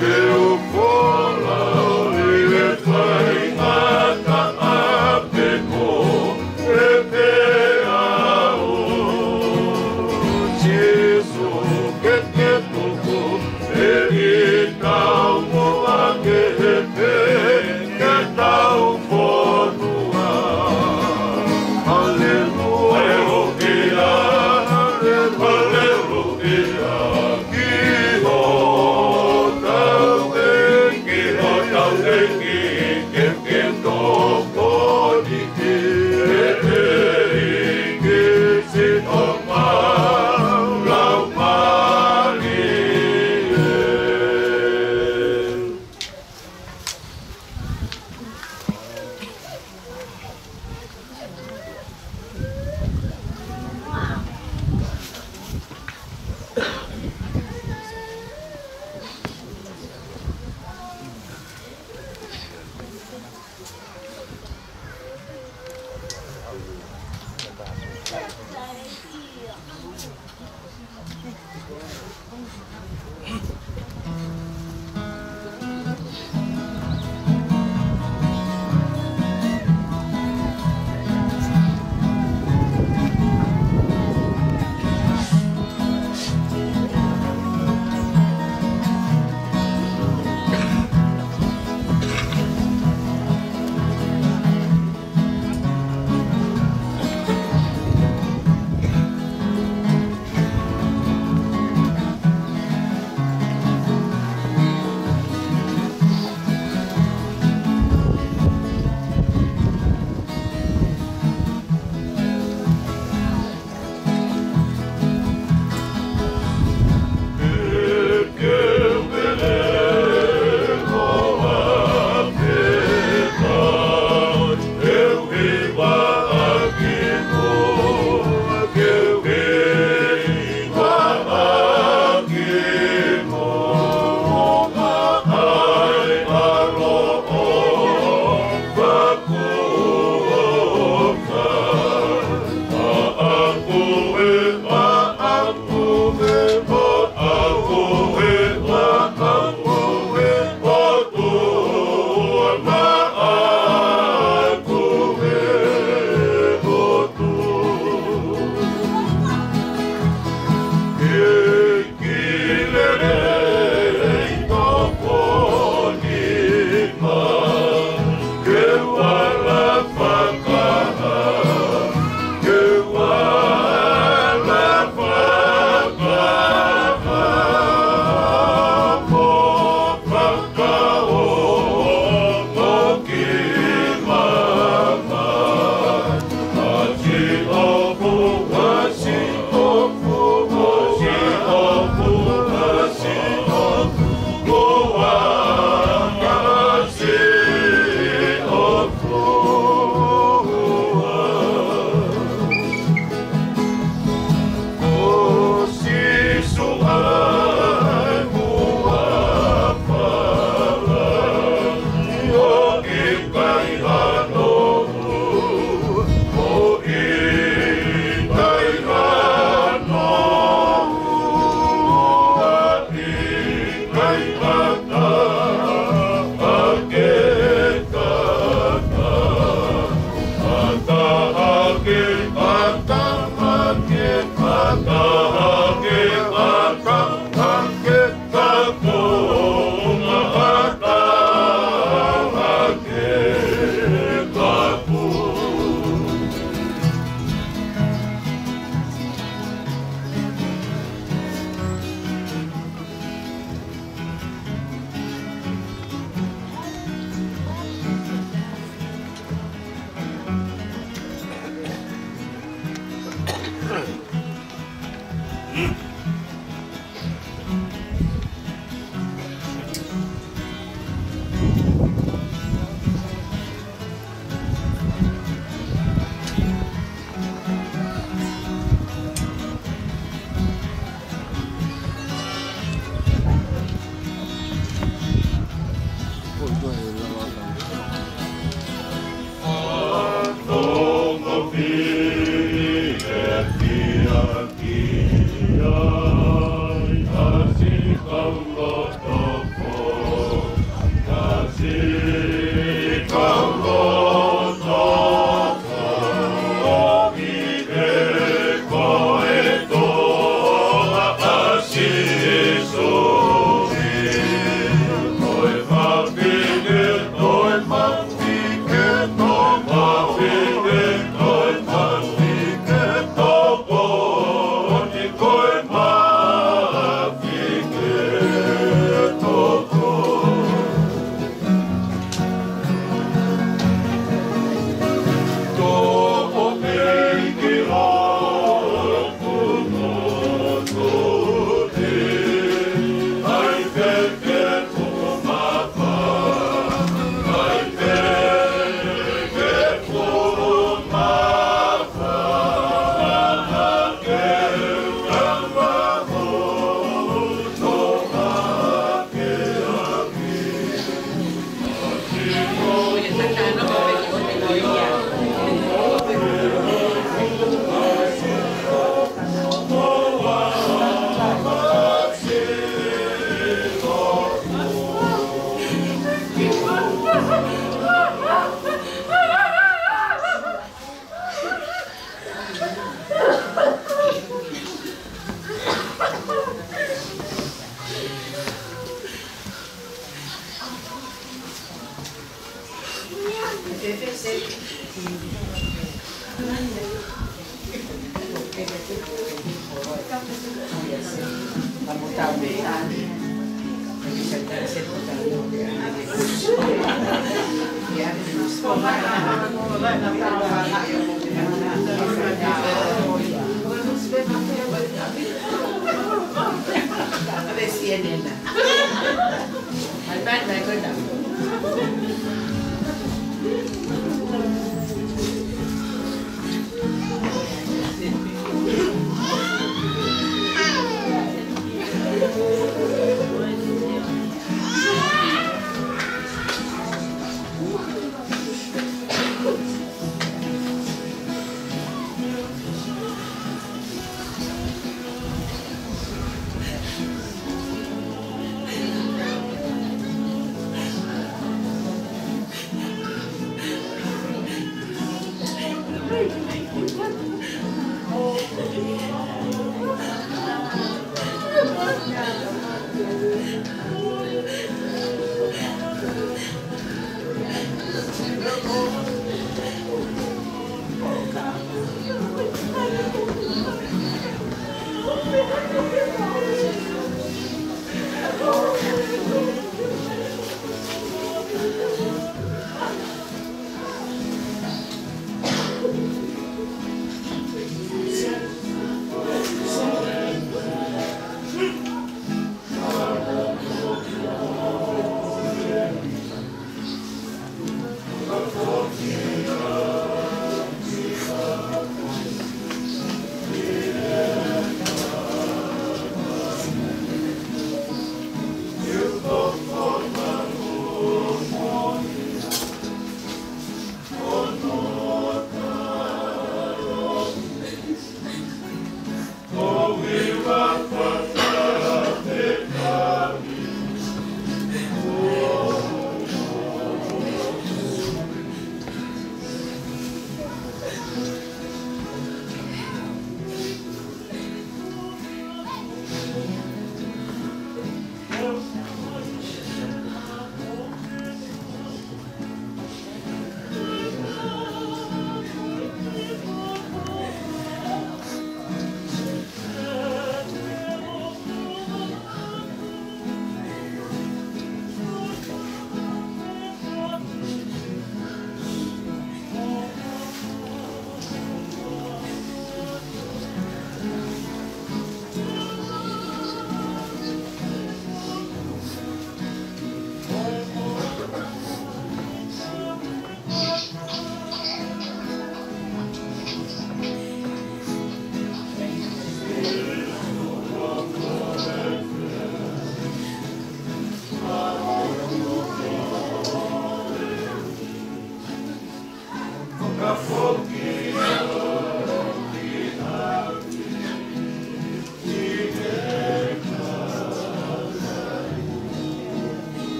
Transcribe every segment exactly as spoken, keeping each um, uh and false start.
Ke u folau ʻi he faingataʻa pē ko e pea ʻo Sīsū ke ke tuku ʻe ʻi tau moa ke he pē ke tau fonua. Haleluia, haleluia, haleluia, ki hotau ʻEiki, ki hotau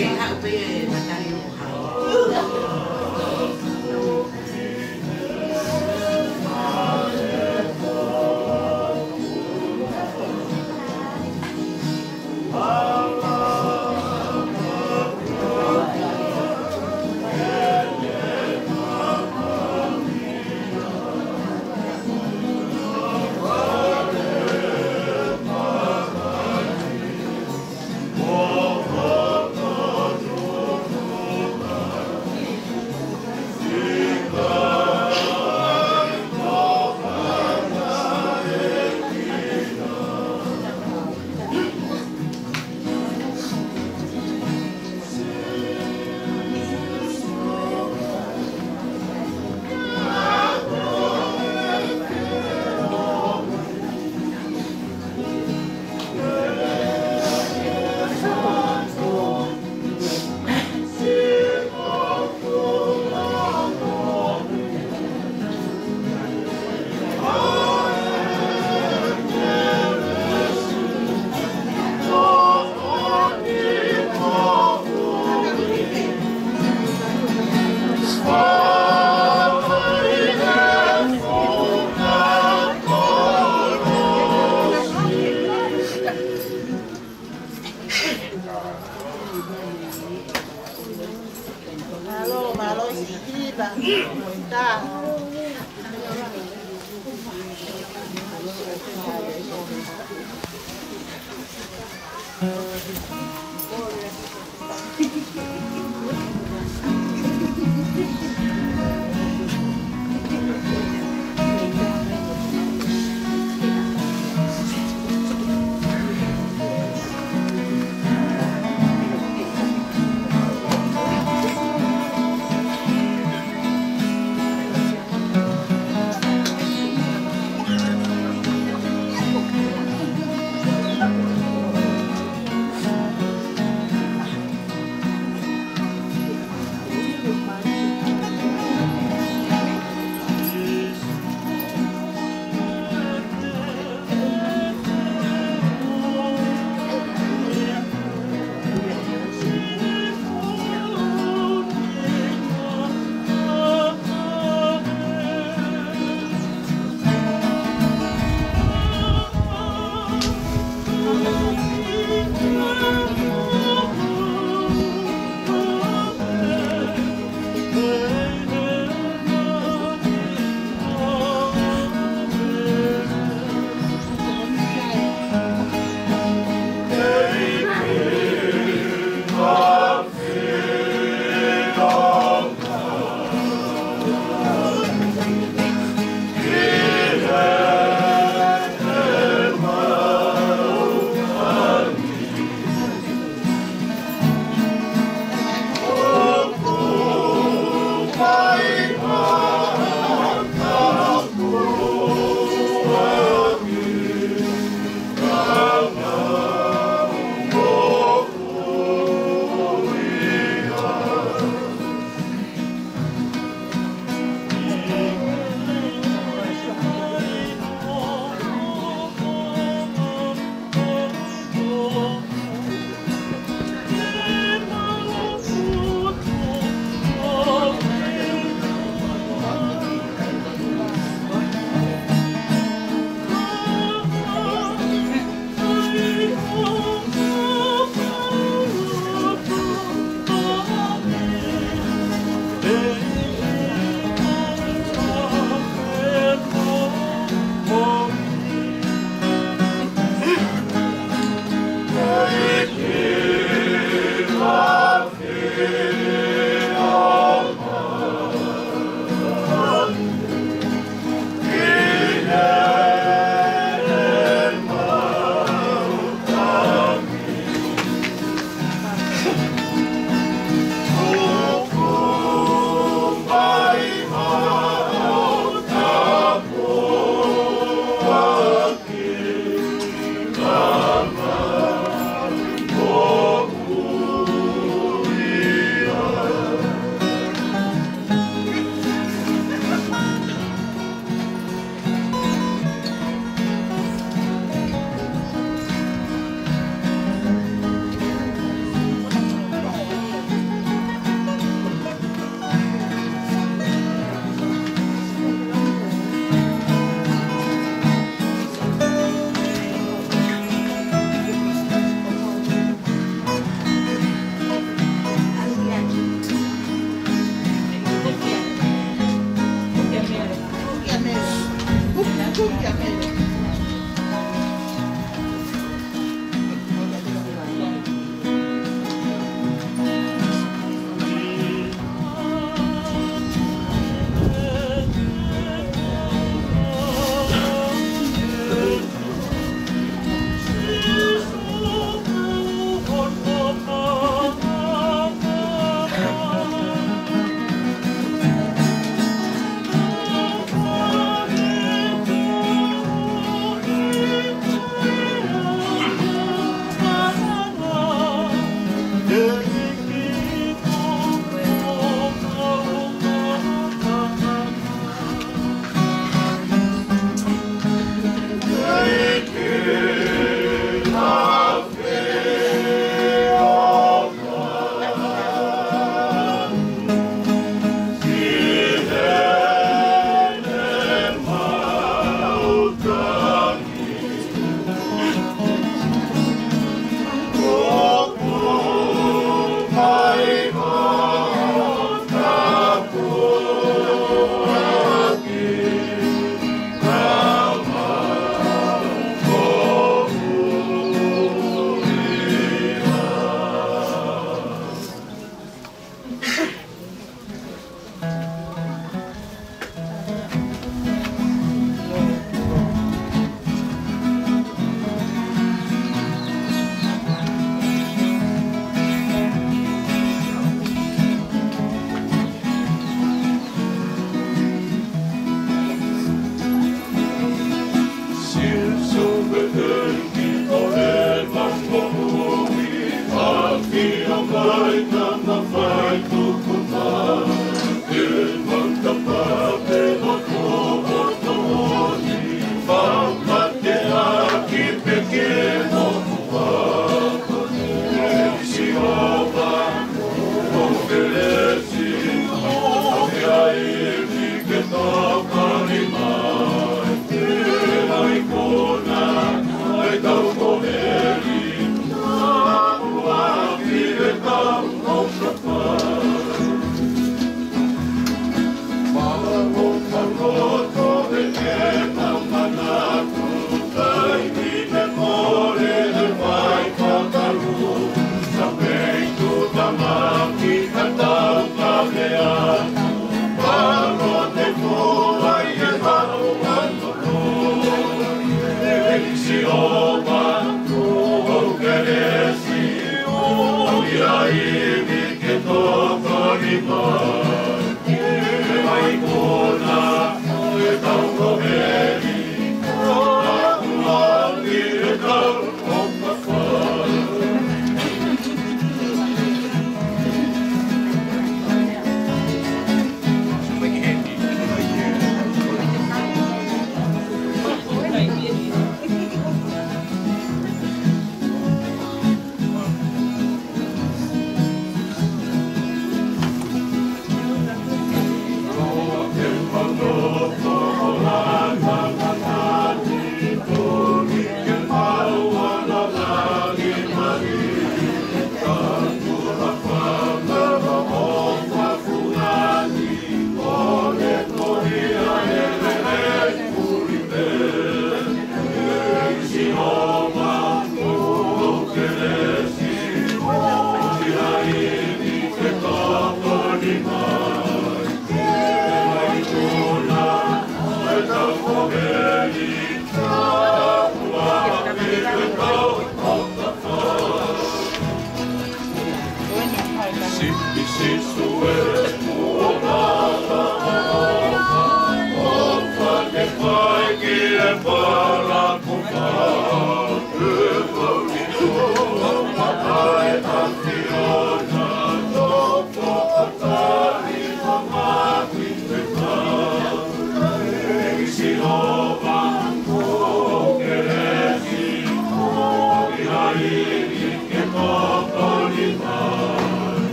Haʻu pē ia e matali o hau. Mālō, mālō, siʻi hiva. Tā.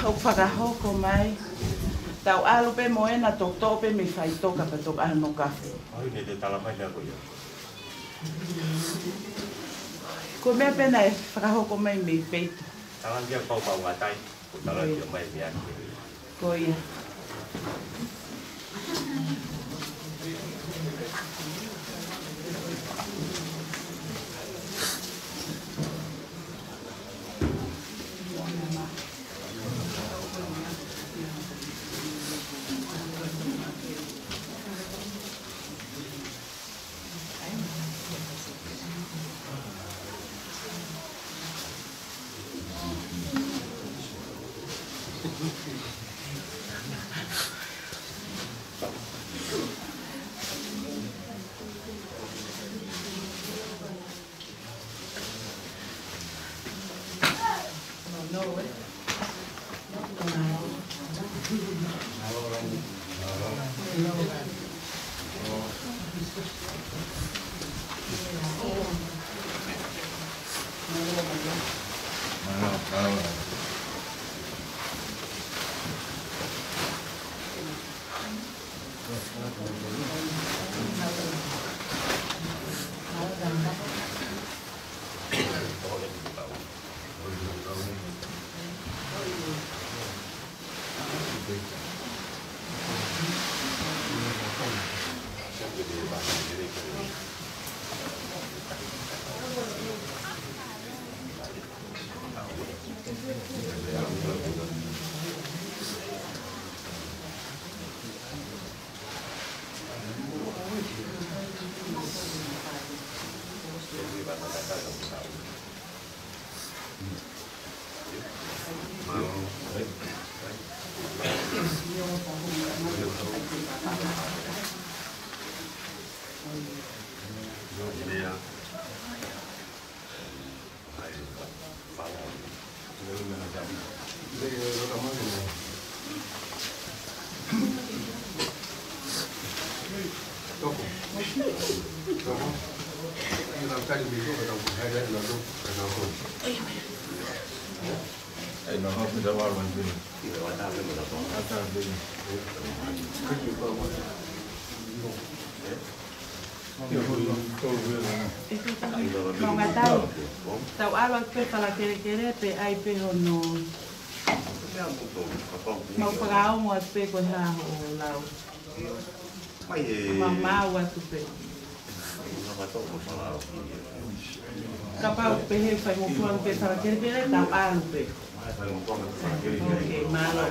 ʻOku fakahoko mai. Tau ʻalu pē mo ena, tokotoʻo pē mei faʻitoka pea toki ʻalu ʻo kafe. ʻOi, ne te tala mai lea ko ia. Ko e meʻa pē naʻe fakahoko mai mei peito. Tala kia pau pau ngatai, ko tala kia mai mei ake. Ko ia. Maʻunga tau, tau ʻalu atu pē fala kelekele pē ʻai pē hono. Mau fakaongo atu pē ko e hā hoʻo lau. Mau mau atu pē. Kapau pehē fai mo fuan pē fala kelekele tau ʻalu pē. Ok, mālō.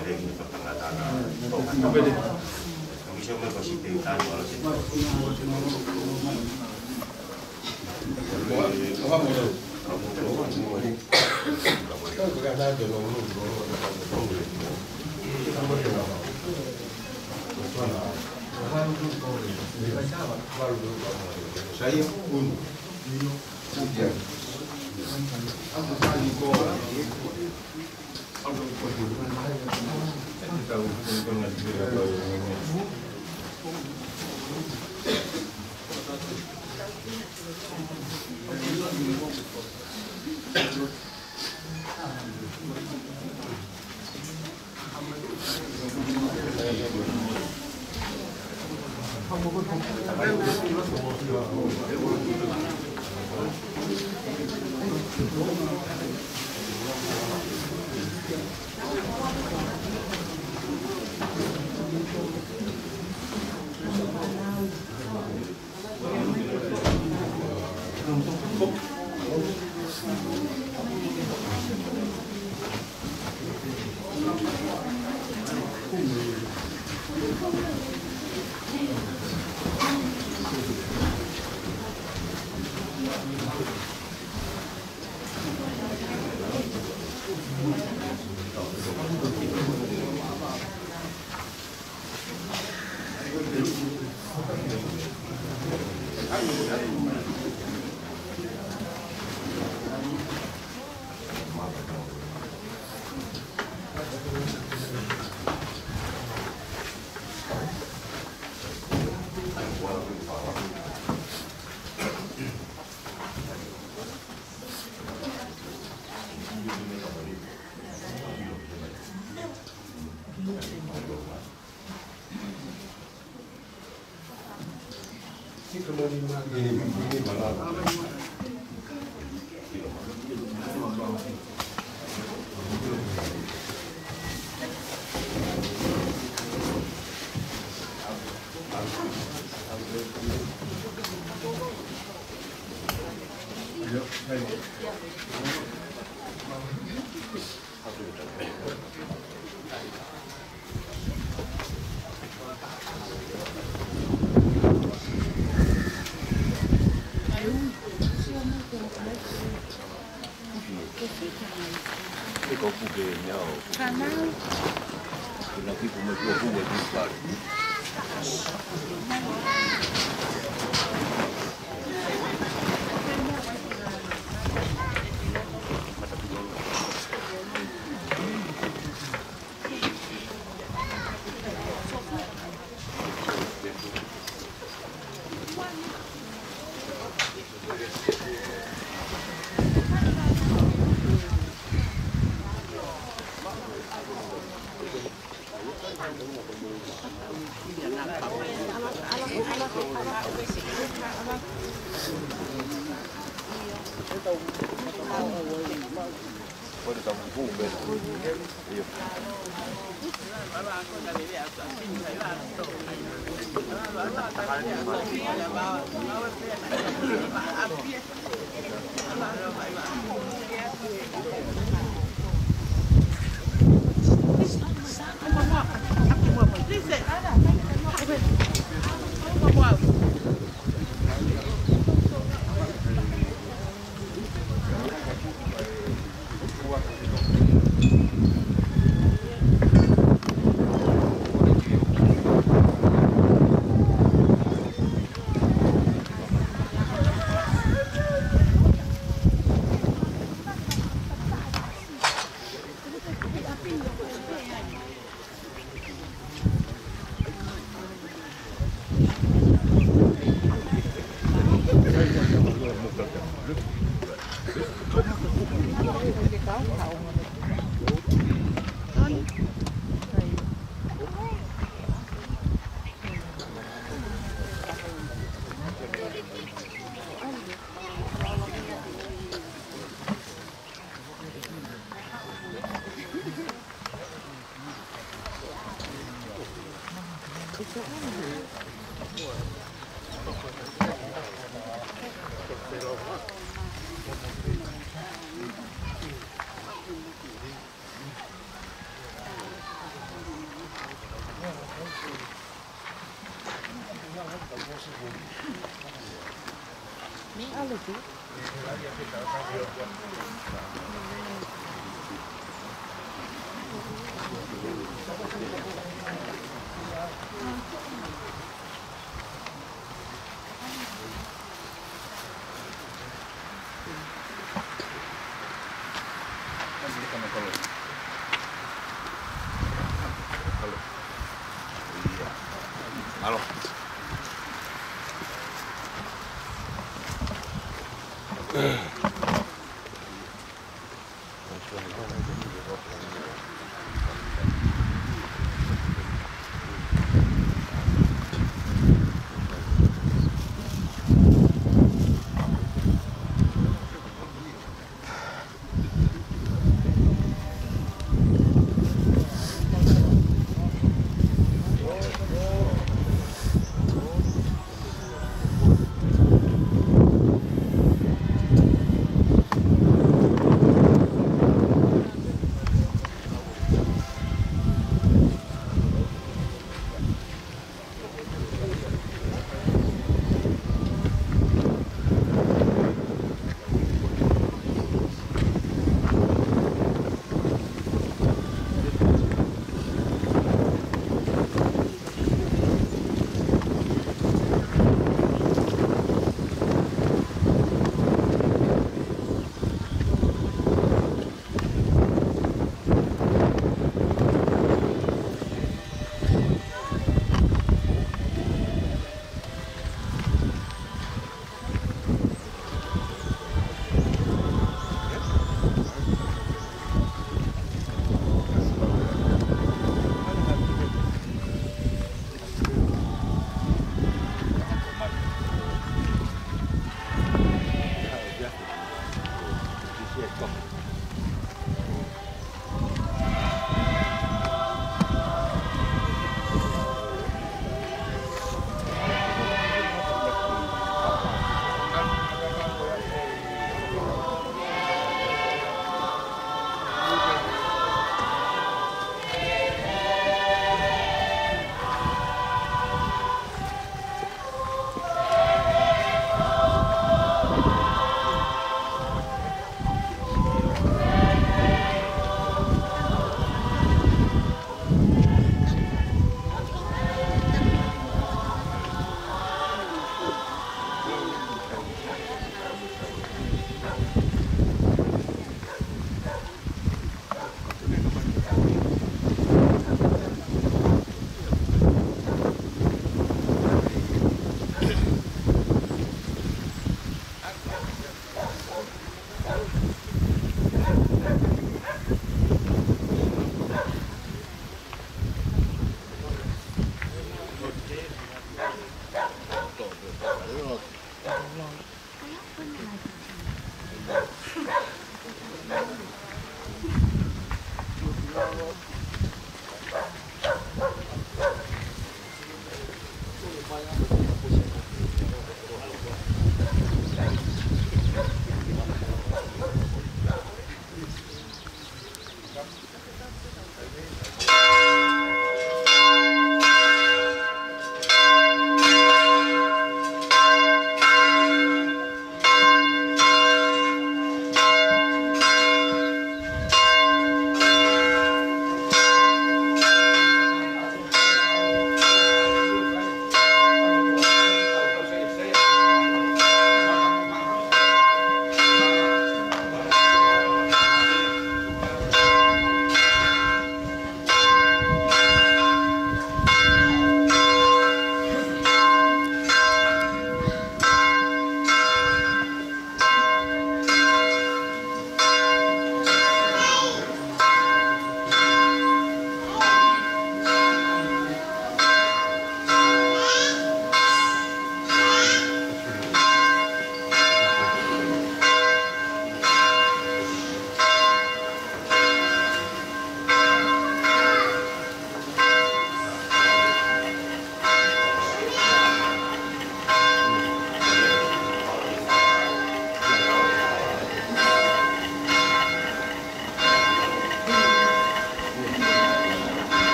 ʻIo.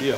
ʻIo.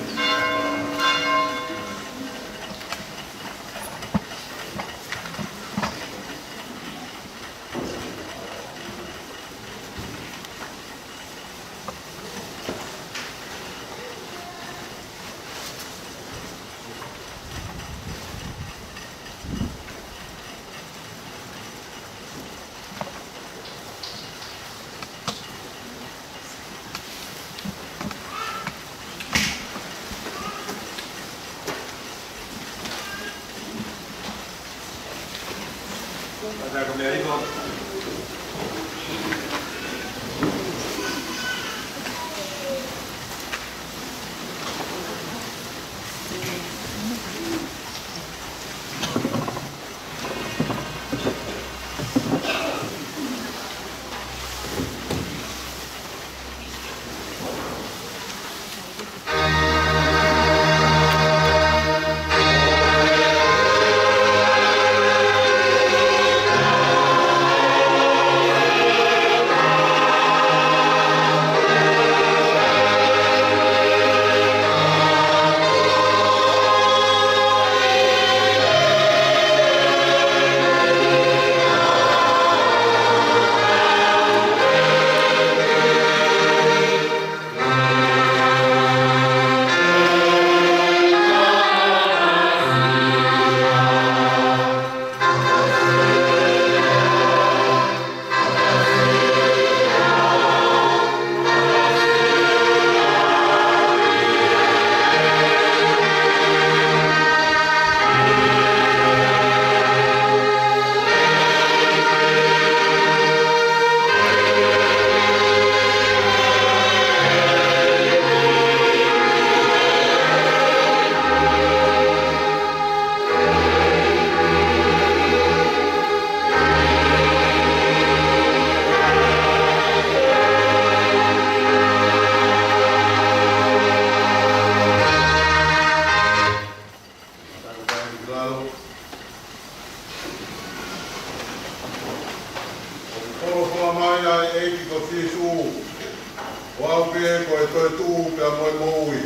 Pea ko e toetuʻu pea mo e moʻui.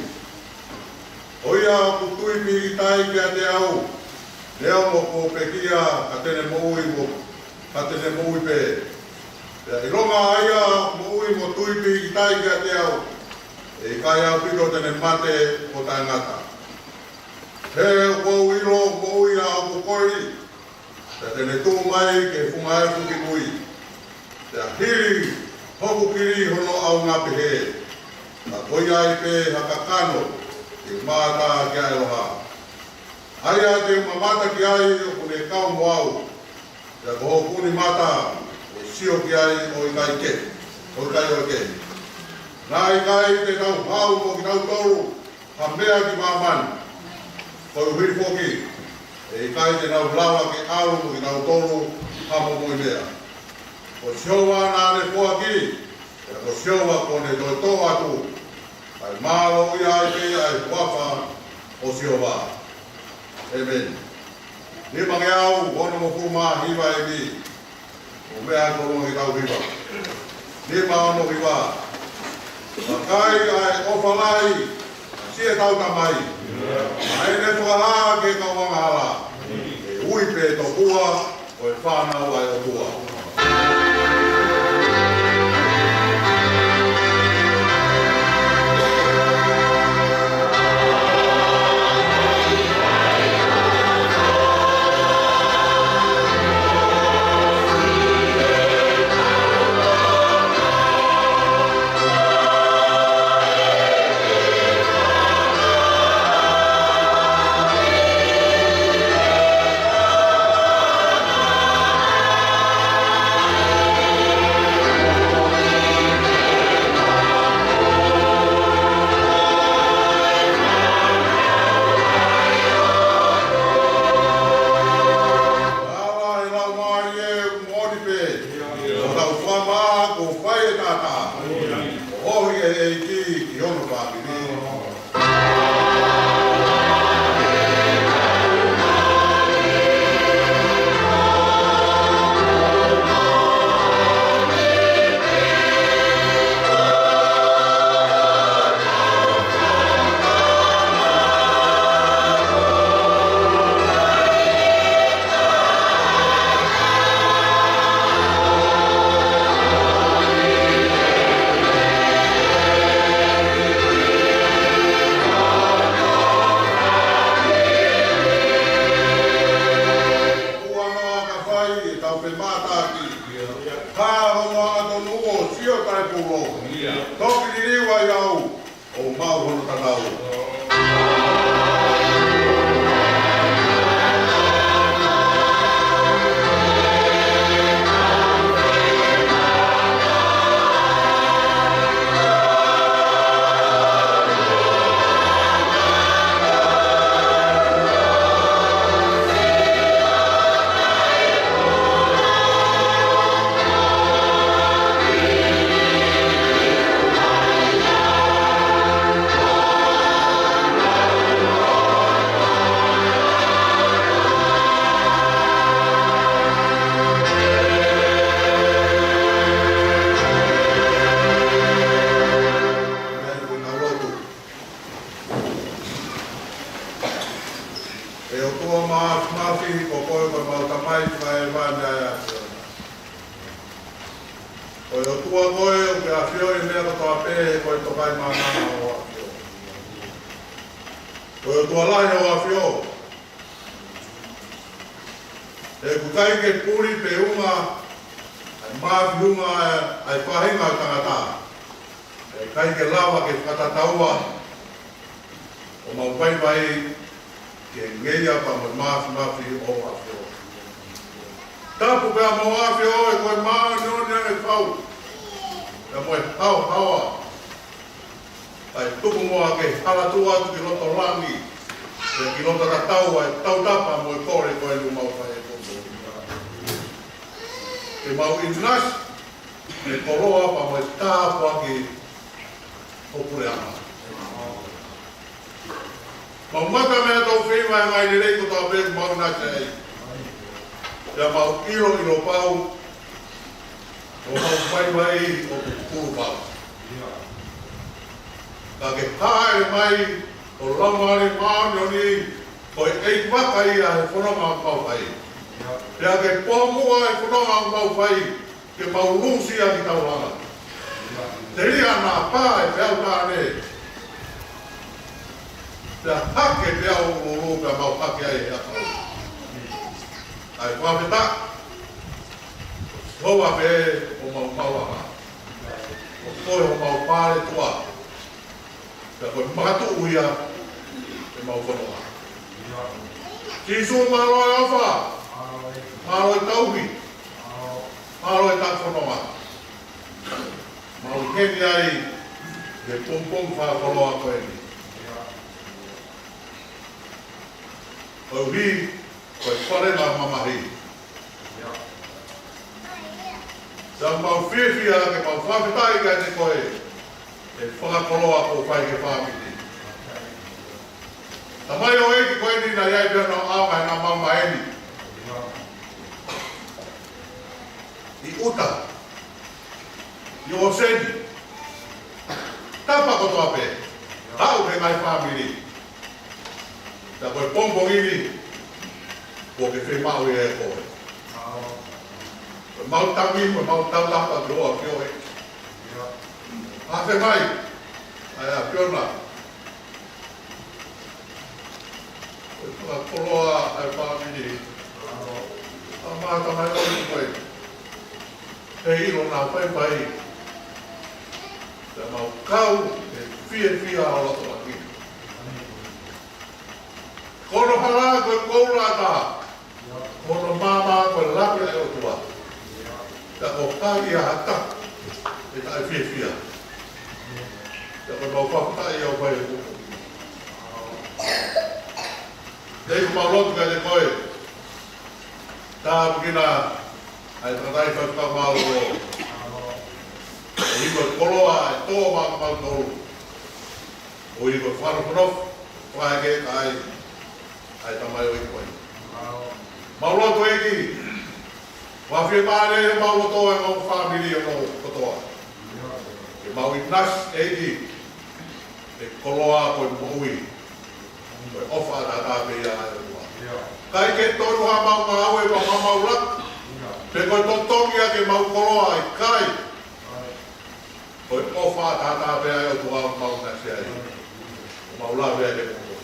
Ko ia ʻoku tui pikitai kiate au, neongo kuo pekia, ka te ne moʻui mo, ka te ne moʻui pē. Pea ʻilonga ʻa ia ʻoku moʻui mo tui pikitai kiate au, ʻe ʻikai ʻaupito te ne mate ʻo taʻengata. He ʻoku ou ʻilo ʻoku moʻui ʻa hoku koli, pea te ne tuʻu mai ki he funga efu ki mui. Pea hili hoku kili hono ʻaunga pehē, ka ko ia ai pē ha kakano ke mata ki he ʻaloha. ʻA ia te u mamata ki ai ʻoku ne kau mo au, pea ko hoku nima ʻe sio ki ai ʻo ʻikai ke, ʻo ʻikai ʻohake. Naʻe ʻikai te tau haʻu mo kitautolu ha meʻa ki māmani. Koeʻuhi foki, ʻe ʻikai te nau lava ke ʻalu mo kitautolu ha momoʻi meʻa. Ko Sihova naʻa ne foaki, pea ko Sihova kuo ne toʻo atu. Kae mālō ia ai pē ʻa e huafa ʻo Sihova. ʻĒmeni. Nimangeau onongofulu mā hiva ʻeni. ʻO meʻa ko ʻolunga ke tau hiva. Nima ono hiva. Vakai ʻa e ʻofa lahi ʻa siʻetau Tamai, ʻa ʻene fakahā ki he kau angahala, ʻe ui pē tokua, ko e fānau ʻa e ʻOtua. Ala e laumālie ʻoku moʻoni pē. Ko hotau Tamai kuo fai e taʻataʻa. ʻOku ʻohake ʻEiki ki hono fāmili. Kuo noa ka fai ʻetau femātaaki. Ka hono ʻatonu ʻo sio taʻepūlou. Toki liliu ai au ʻo maʻu hono tatau. ʻE ʻOtua Māfimafi, ko koe ko ʻemau Tamai Fakahēvani ʻa e ʻAfiona. Ko e ʻOtua koe ʻoku ke ʻafioʻi e meʻa kotoa pē, ko e tokaimaʻananga ʻo hoʻo ʻAfio. Ko e ʻOtua lahi hoʻo ʻAfio. He ʻoku ʻikai ke puli pe unga ʻa e māfimafi ʻa e faʻahinga ʻo e tangata. He ʻikai ke lava ke fakatataua ʻo mau vaivai ki he ngeia pea mo e māfimafi ʻo hoʻo ʻAfio. Tapu pē ʻa hoʻo ʻAfio ʻe ko e māʻoniʻoni ʻa e kau, pea mo e haohaoa. Kae tuku muʻa ke halatuʻu atu ki loto langi, pea ki loto tatau ʻa e tautapa mo e kole ko eni ʻoku mau fai ʻe koe. Ke mau ʻinasi, ke koloa pea mo e tāpuaki ʻo puleʻanga. Mau mamata mei he tau feiva e ngaahi lelei kotoa pē ʻoku mau ʻinasi ai. Pea mau ʻiloʻilo pau, ʻo mau vaivai ʻoku kulu pau. Ka ke hāʻele mai ʻo Laumālie Māʻoniʻoni, ko e ʻeikivaka ia he fononga ʻoku mau fai. Pea ke pōmuʻa e fononga ʻoku mau fai, ke mau lusia ki taulanga. Telia naʻa pā e peau tāne. Pea hake peau ʻuʻulu pea mau hake ai he ʻakau. ʻAi fakafetaʻi. Hoa pē ʻo mau mau aha. ʻO koe ʻo mau pāle tua. Pea ko e makatuʻu ia ʻemau fononga. Sīsū mālō e ʻofa. Mālō e tauhi. Mālō e taʻu fononga. Mau heni ai he pongipongi fakakoloa ko eni. Koeʻuhi ko e fale ʻo e mamahi. Pea mau fiefia ke mau fakafetaʻi kiate koe he fakakoloa kuo fai ki he fāmili. Tamai ʻo e ʻEiki ko eni naʻe ʻi ai pē ʻenau ʻaonga ʻenau maama eni. ʻI ʻuta. ʻI ʻōseni. Tapa kotoa pē. Aʻu ki he ngaahi fāmili. Pea ko e pongipongi ni, kuo ke fiemaʻu ia ʻe koe. Ko ʻemau tangi, ko ʻemau tautapa ki he ʻEiki. ʻAfio mai, ʻa e ʻAfiona. Ko e fakakoloa ʻa e fāmili. ʻA e matamai ʻo e ʻEiki. He ʻilo naʻa faifai. Pea mau kau he fiefia ʻo e loto ʻaki. Ko hono hala ko e koula ʻatā. Ko hono maama ko e lapi ʻa e ʻOtua. Pea ko hai ha taha ʻe taʻefiefia. Pea ko e mau fakafetaʻi ʻoku fai ʻe koe. ʻEiki, mau lotu kiate koe. Tāpuekina ʻa e tangataʻeiki faifekau mālōlō. ʻOku ʻi ai e koloa ʻe tō maʻa kimautolu. ʻOku ʻi ai e fakanofonofo, fakaʻekeʻeka ai ʻa e tamai ʻo e ʻEiki ko eni. Mau lotu ʻEiki, ʻoku fiemālie ʻemau loto ʻa e ngaahi fāmili ʻo e kotoa. Ke mau ʻinasi ʻEiki, he koloa ko e moʻui. Ko e ʻofa ʻataʻatā pē ia ʻa e ʻOtua. ʻIkai ke tonu haʻamau ngāue, haʻamau laka. Pe ko e totongi ia ke mau koloa, ʻikai. Ko e ʻofa ʻataʻatā pē ʻa e ʻOtua ʻoku mau ʻinasi ai. ʻOku mau lave ai ke mau.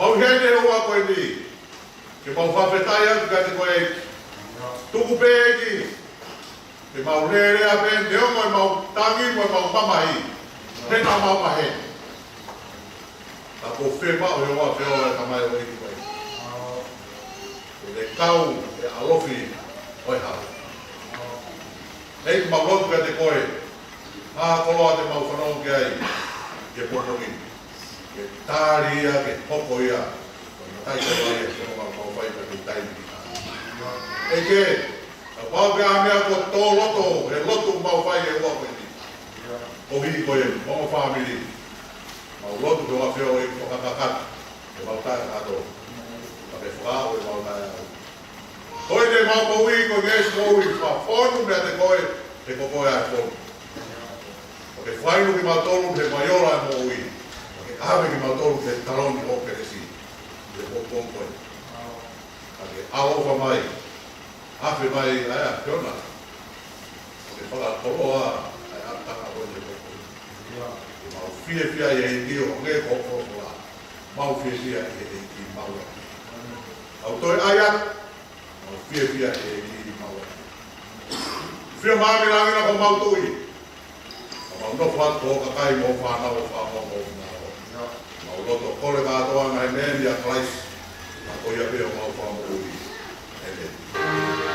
Mau heni he ʻaho ko eni. Ke mau fakafetaʻi atu kiate koe ʻEiki. Tuku pē ʻEiki. Ke mau lele pē, neongo ʻemau tangi, mo ʻemau mamahi. He naʻa mau maheni. Ka kuo fiemaʻu ʻe he ʻAfiona ʻa e tamai ʻo e ʻEiki ko eni. Ke ne kau he ʻalofi ʻo e hala. ʻEiki, mau lotu kiate koe. Fakakoloa te mau fanongo ki ai. Ke pono ki. Ke tali ia, ke hoko ia. Ko e matai te vai e kono mau mau fai ka ke tai ki. ʻEiki, kapau ko ha meʻa kuo tō loto, he lotu mau fai he ʻaho ko eni. Koeʻuhi ko e ongo fāmili. Mau lotu ke ʻafio ʻEiki fakakakato, ke mau taʻe kātoa. Ka ke fakaaʻu ʻemau taʻeaʻu. Ko ʻemau moʻui, ko e ngeʻesi moʻui, fakafonu meiate koe, he ko koe ʻa e fonu. Ka ke fai ʻaki kimautolu, he mai ola ʻa e moʻui. Ka ke ʻave kimautolu, he taloni ʻo Kelesi. He ko koe. Ka ke ʻaloʻofa mai. ʻAfio mai ʻa e ʻAfiona. Ke fakakoloa ʻa e ʻapitanga ko eni ko koe. Ke mau fiefia ʻi he ʻEiki ʻo hangē ko hoʻo folofola. Mau fiefia ʻi he ʻEiki mau ʻEiki. Mau toe ʻai atu. Mau fiefia ʻi he ʻEiki mau ʻEiki. Fiemālie ʻa e ʻEiki ko homau Tuʻi. Ka mau nofo atu ko e kakai mo e fānau ʻo e fānau mo e fānau. Mau lotu kole kātoa ngaahi meʻa ni ʻia Kalaisi. Ka ko ia pē homau Fakamoʻui. ʻĒmeni.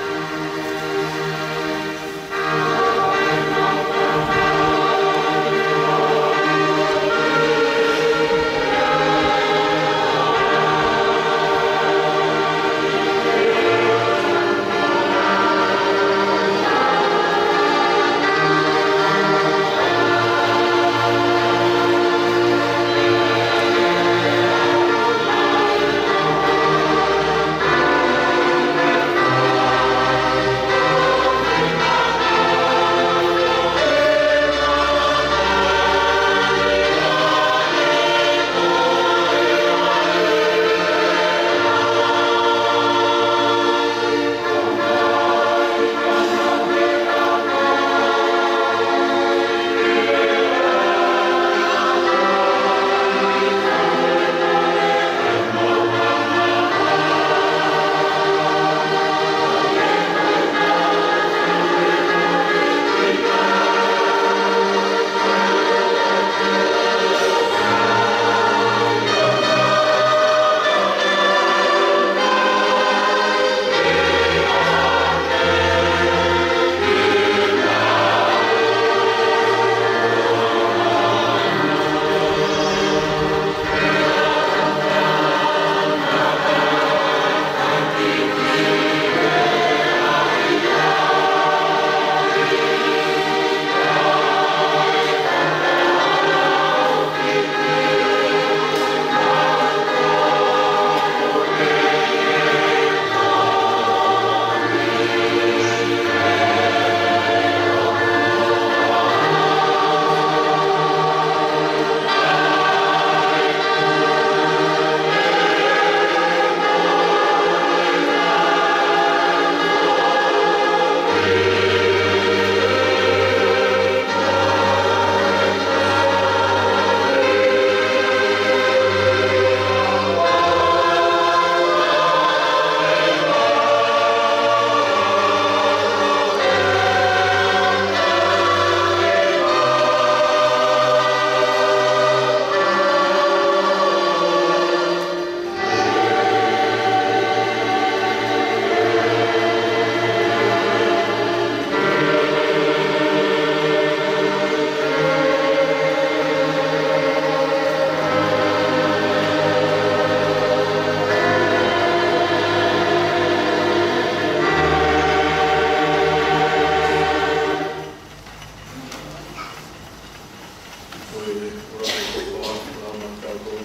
Ko e ʻuluaki ʻoku ou ʻoatu ʻa e mālō ʻa e ʻOtua,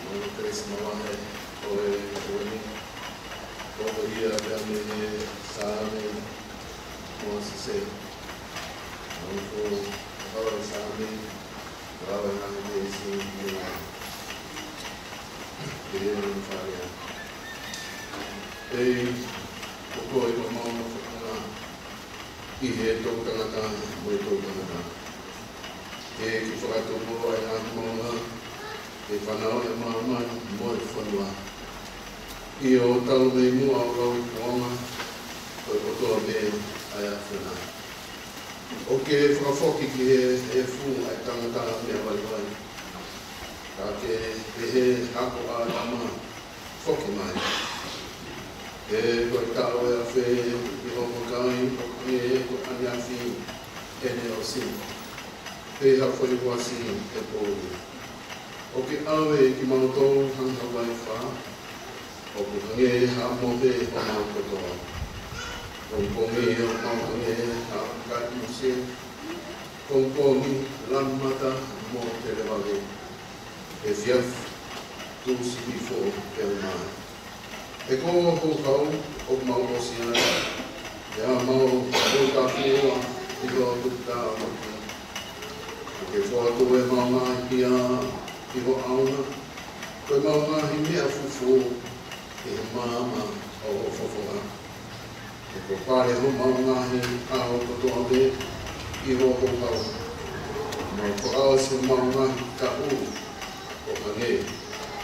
mo e kelesi mo e ʻofa ʻa e ʻOtua ʻi he ʻaho ni. Ko ia pea mei he Saame, mo Sise. Mo ko e kau Saame, lau e ngaahi veesi ni. Ke ia ni fale. ʻEiki, ko koe ʻoku mau nofo ʻi he toʻutangata mo e toʻutangata. ʻEiki, fakatupu ʻa e ngaahi maama, ʻe fanauʻi ʻa māmani mo e fonua. ʻIo, talu mei muʻa ʻo lau kuonga, ko e kotoa pē ʻa e ʻAfiona. ʻOku ke fakafoki ki he efu ʻa e tangata meʻa vaivai. Ka ke pehē hako ʻa ʻĀtama, foki mai. He ko e taʻu ʻe afe ʻi hoʻo vakai, ʻoku hangē ko e ʻaneafi ʻene ʻosi. Pea ko e uasi ʻe poʻuli. ʻOku ke ʻave kimautolu hangē ha vaifā, ʻoku hangē ha mohe homau kotoa. Pongipongi ʻoku mau hangē ha kakai muse, pongipongi, lanu mata mo televave. Efiafi, tuʻusi hifo pea u mai. He ko hoʻo houhau ʻoku mau ʻosi ai, pea mau ʻoku tau fua ʻi hoʻo tukutāmaki. ʻOku ke fokotuʻu ʻemau ngaahi pia ʻi ho ʻaonga, ko ʻemau ngaahi meʻa fufū ʻi he maama ʻo ho fofonga. He kuo pale homau ngaahi ʻaho kotoa pē ʻi hoʻo houhau. Mau fakaʻosi homau ngaahi kaʻu ʻo hangē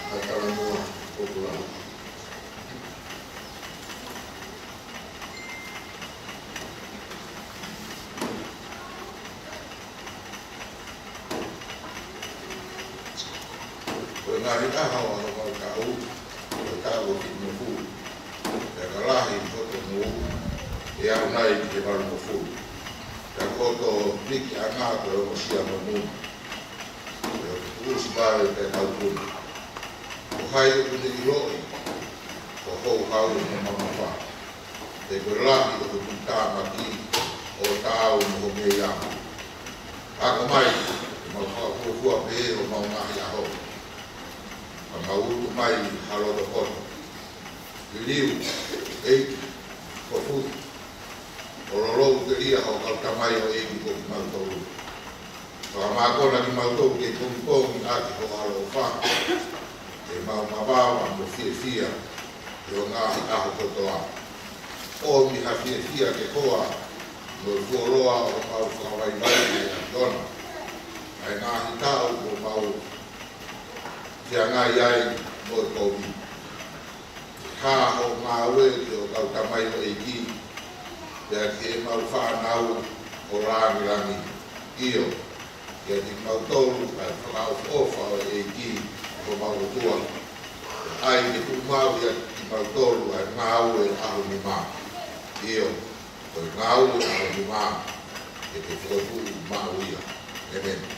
ha talamuʻa ʻoku lau. Ko e ngaahi ʻaho ʻo homau kaʻu, ko e taʻu ʻo e finemui. Pea ka lahi hoto mou, ʻe aʻu nai ki he valungofulu. Pea ko hoto pikiʻanga ko e ongosia mo e muna. Pea ko e tuʻusi vave pea tau puna. Ko hai ʻoku ne ʻiloʻi, ko e houhau mo e mamafa. He ko e lahi ʻo e tukutāmaki ʻoku taau mo ho ngaahi ʻaho. Ako mai, mau fakafuofua pē homau ngaahi ʻaho. Ka mau utu mai ha loto poto. Liliu, ʻEiki, ko fuʻu. ʻO lolou ke lia ho kau tamaioʻeiki ko kimautolu. Fakamākona kimautolu ke pongipongi ʻaki ho ʻaloʻofa. Ke mau mavawa mo fiefia ʻi ho ngaahi ʻaho kotoa. ʻOmi ha fiefia ke hoa mo e fuoloa ʻo mau fakavaivai ʻi he ʻAfiona. ʻA e ngaahi taʻu ʻoku mau feangai ai mo e kovi. Hā hoʻo ngāue ki ho kau tamaioʻeiki, pea ki heʻemau fānau ʻo langilangi. ʻIo, kiate kimautolu ʻa e fakaʻofoʻofa ʻo e ʻEiki ko homau ʻOtua. ʻAi ke tuʻu maʻu ʻiate kimautolu ʻa e ngāue ʻaho ni mā. ʻIo, ko e ngāue ʻaho ni mā, ke ke fokotuʻu maʻu ia. ʻEmeni.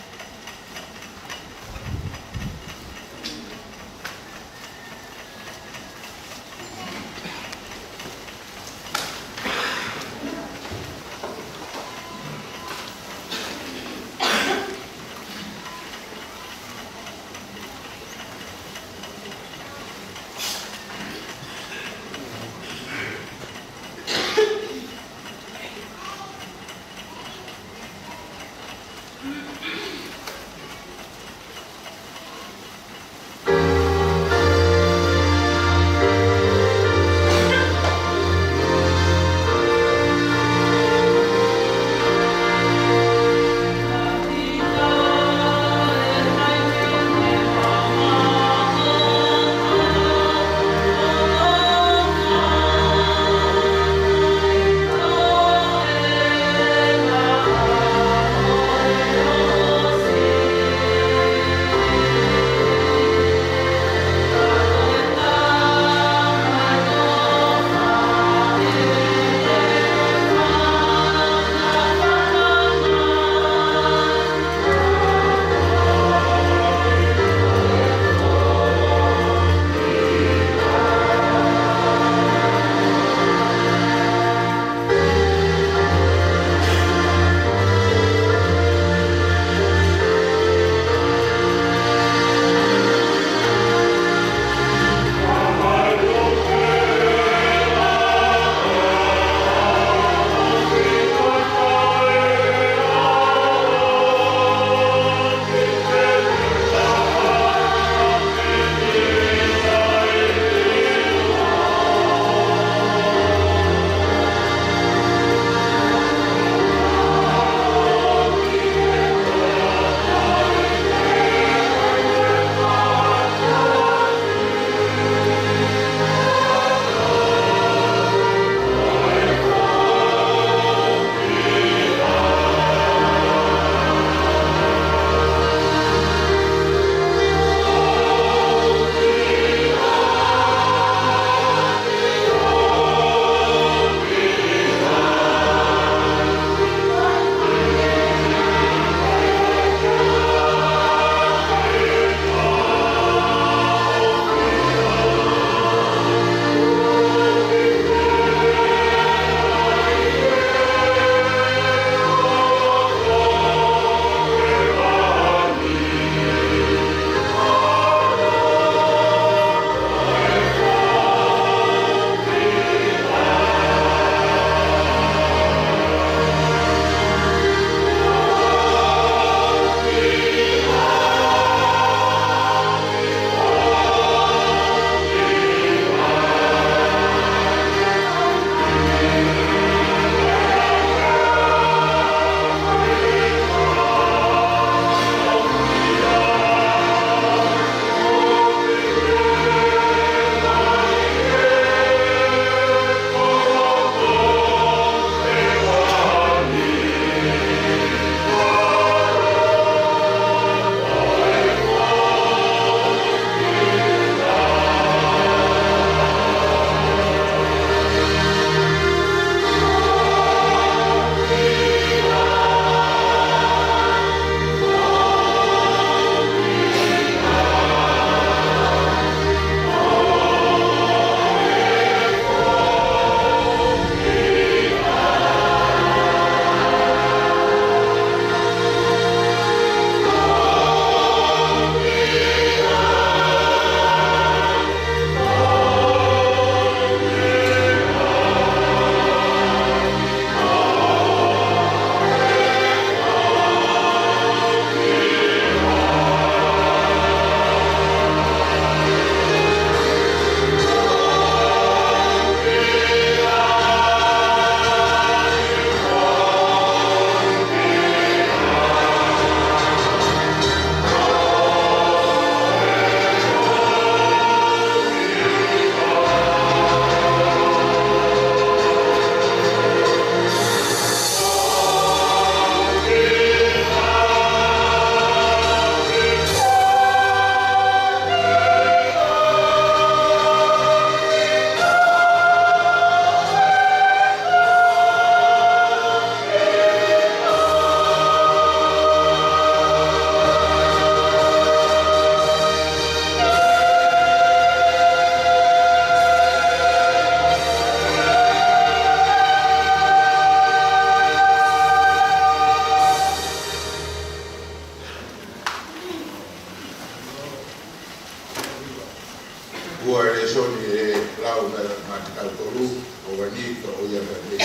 Soni e lau na ma ki tau tolu, o wani to o ia ka te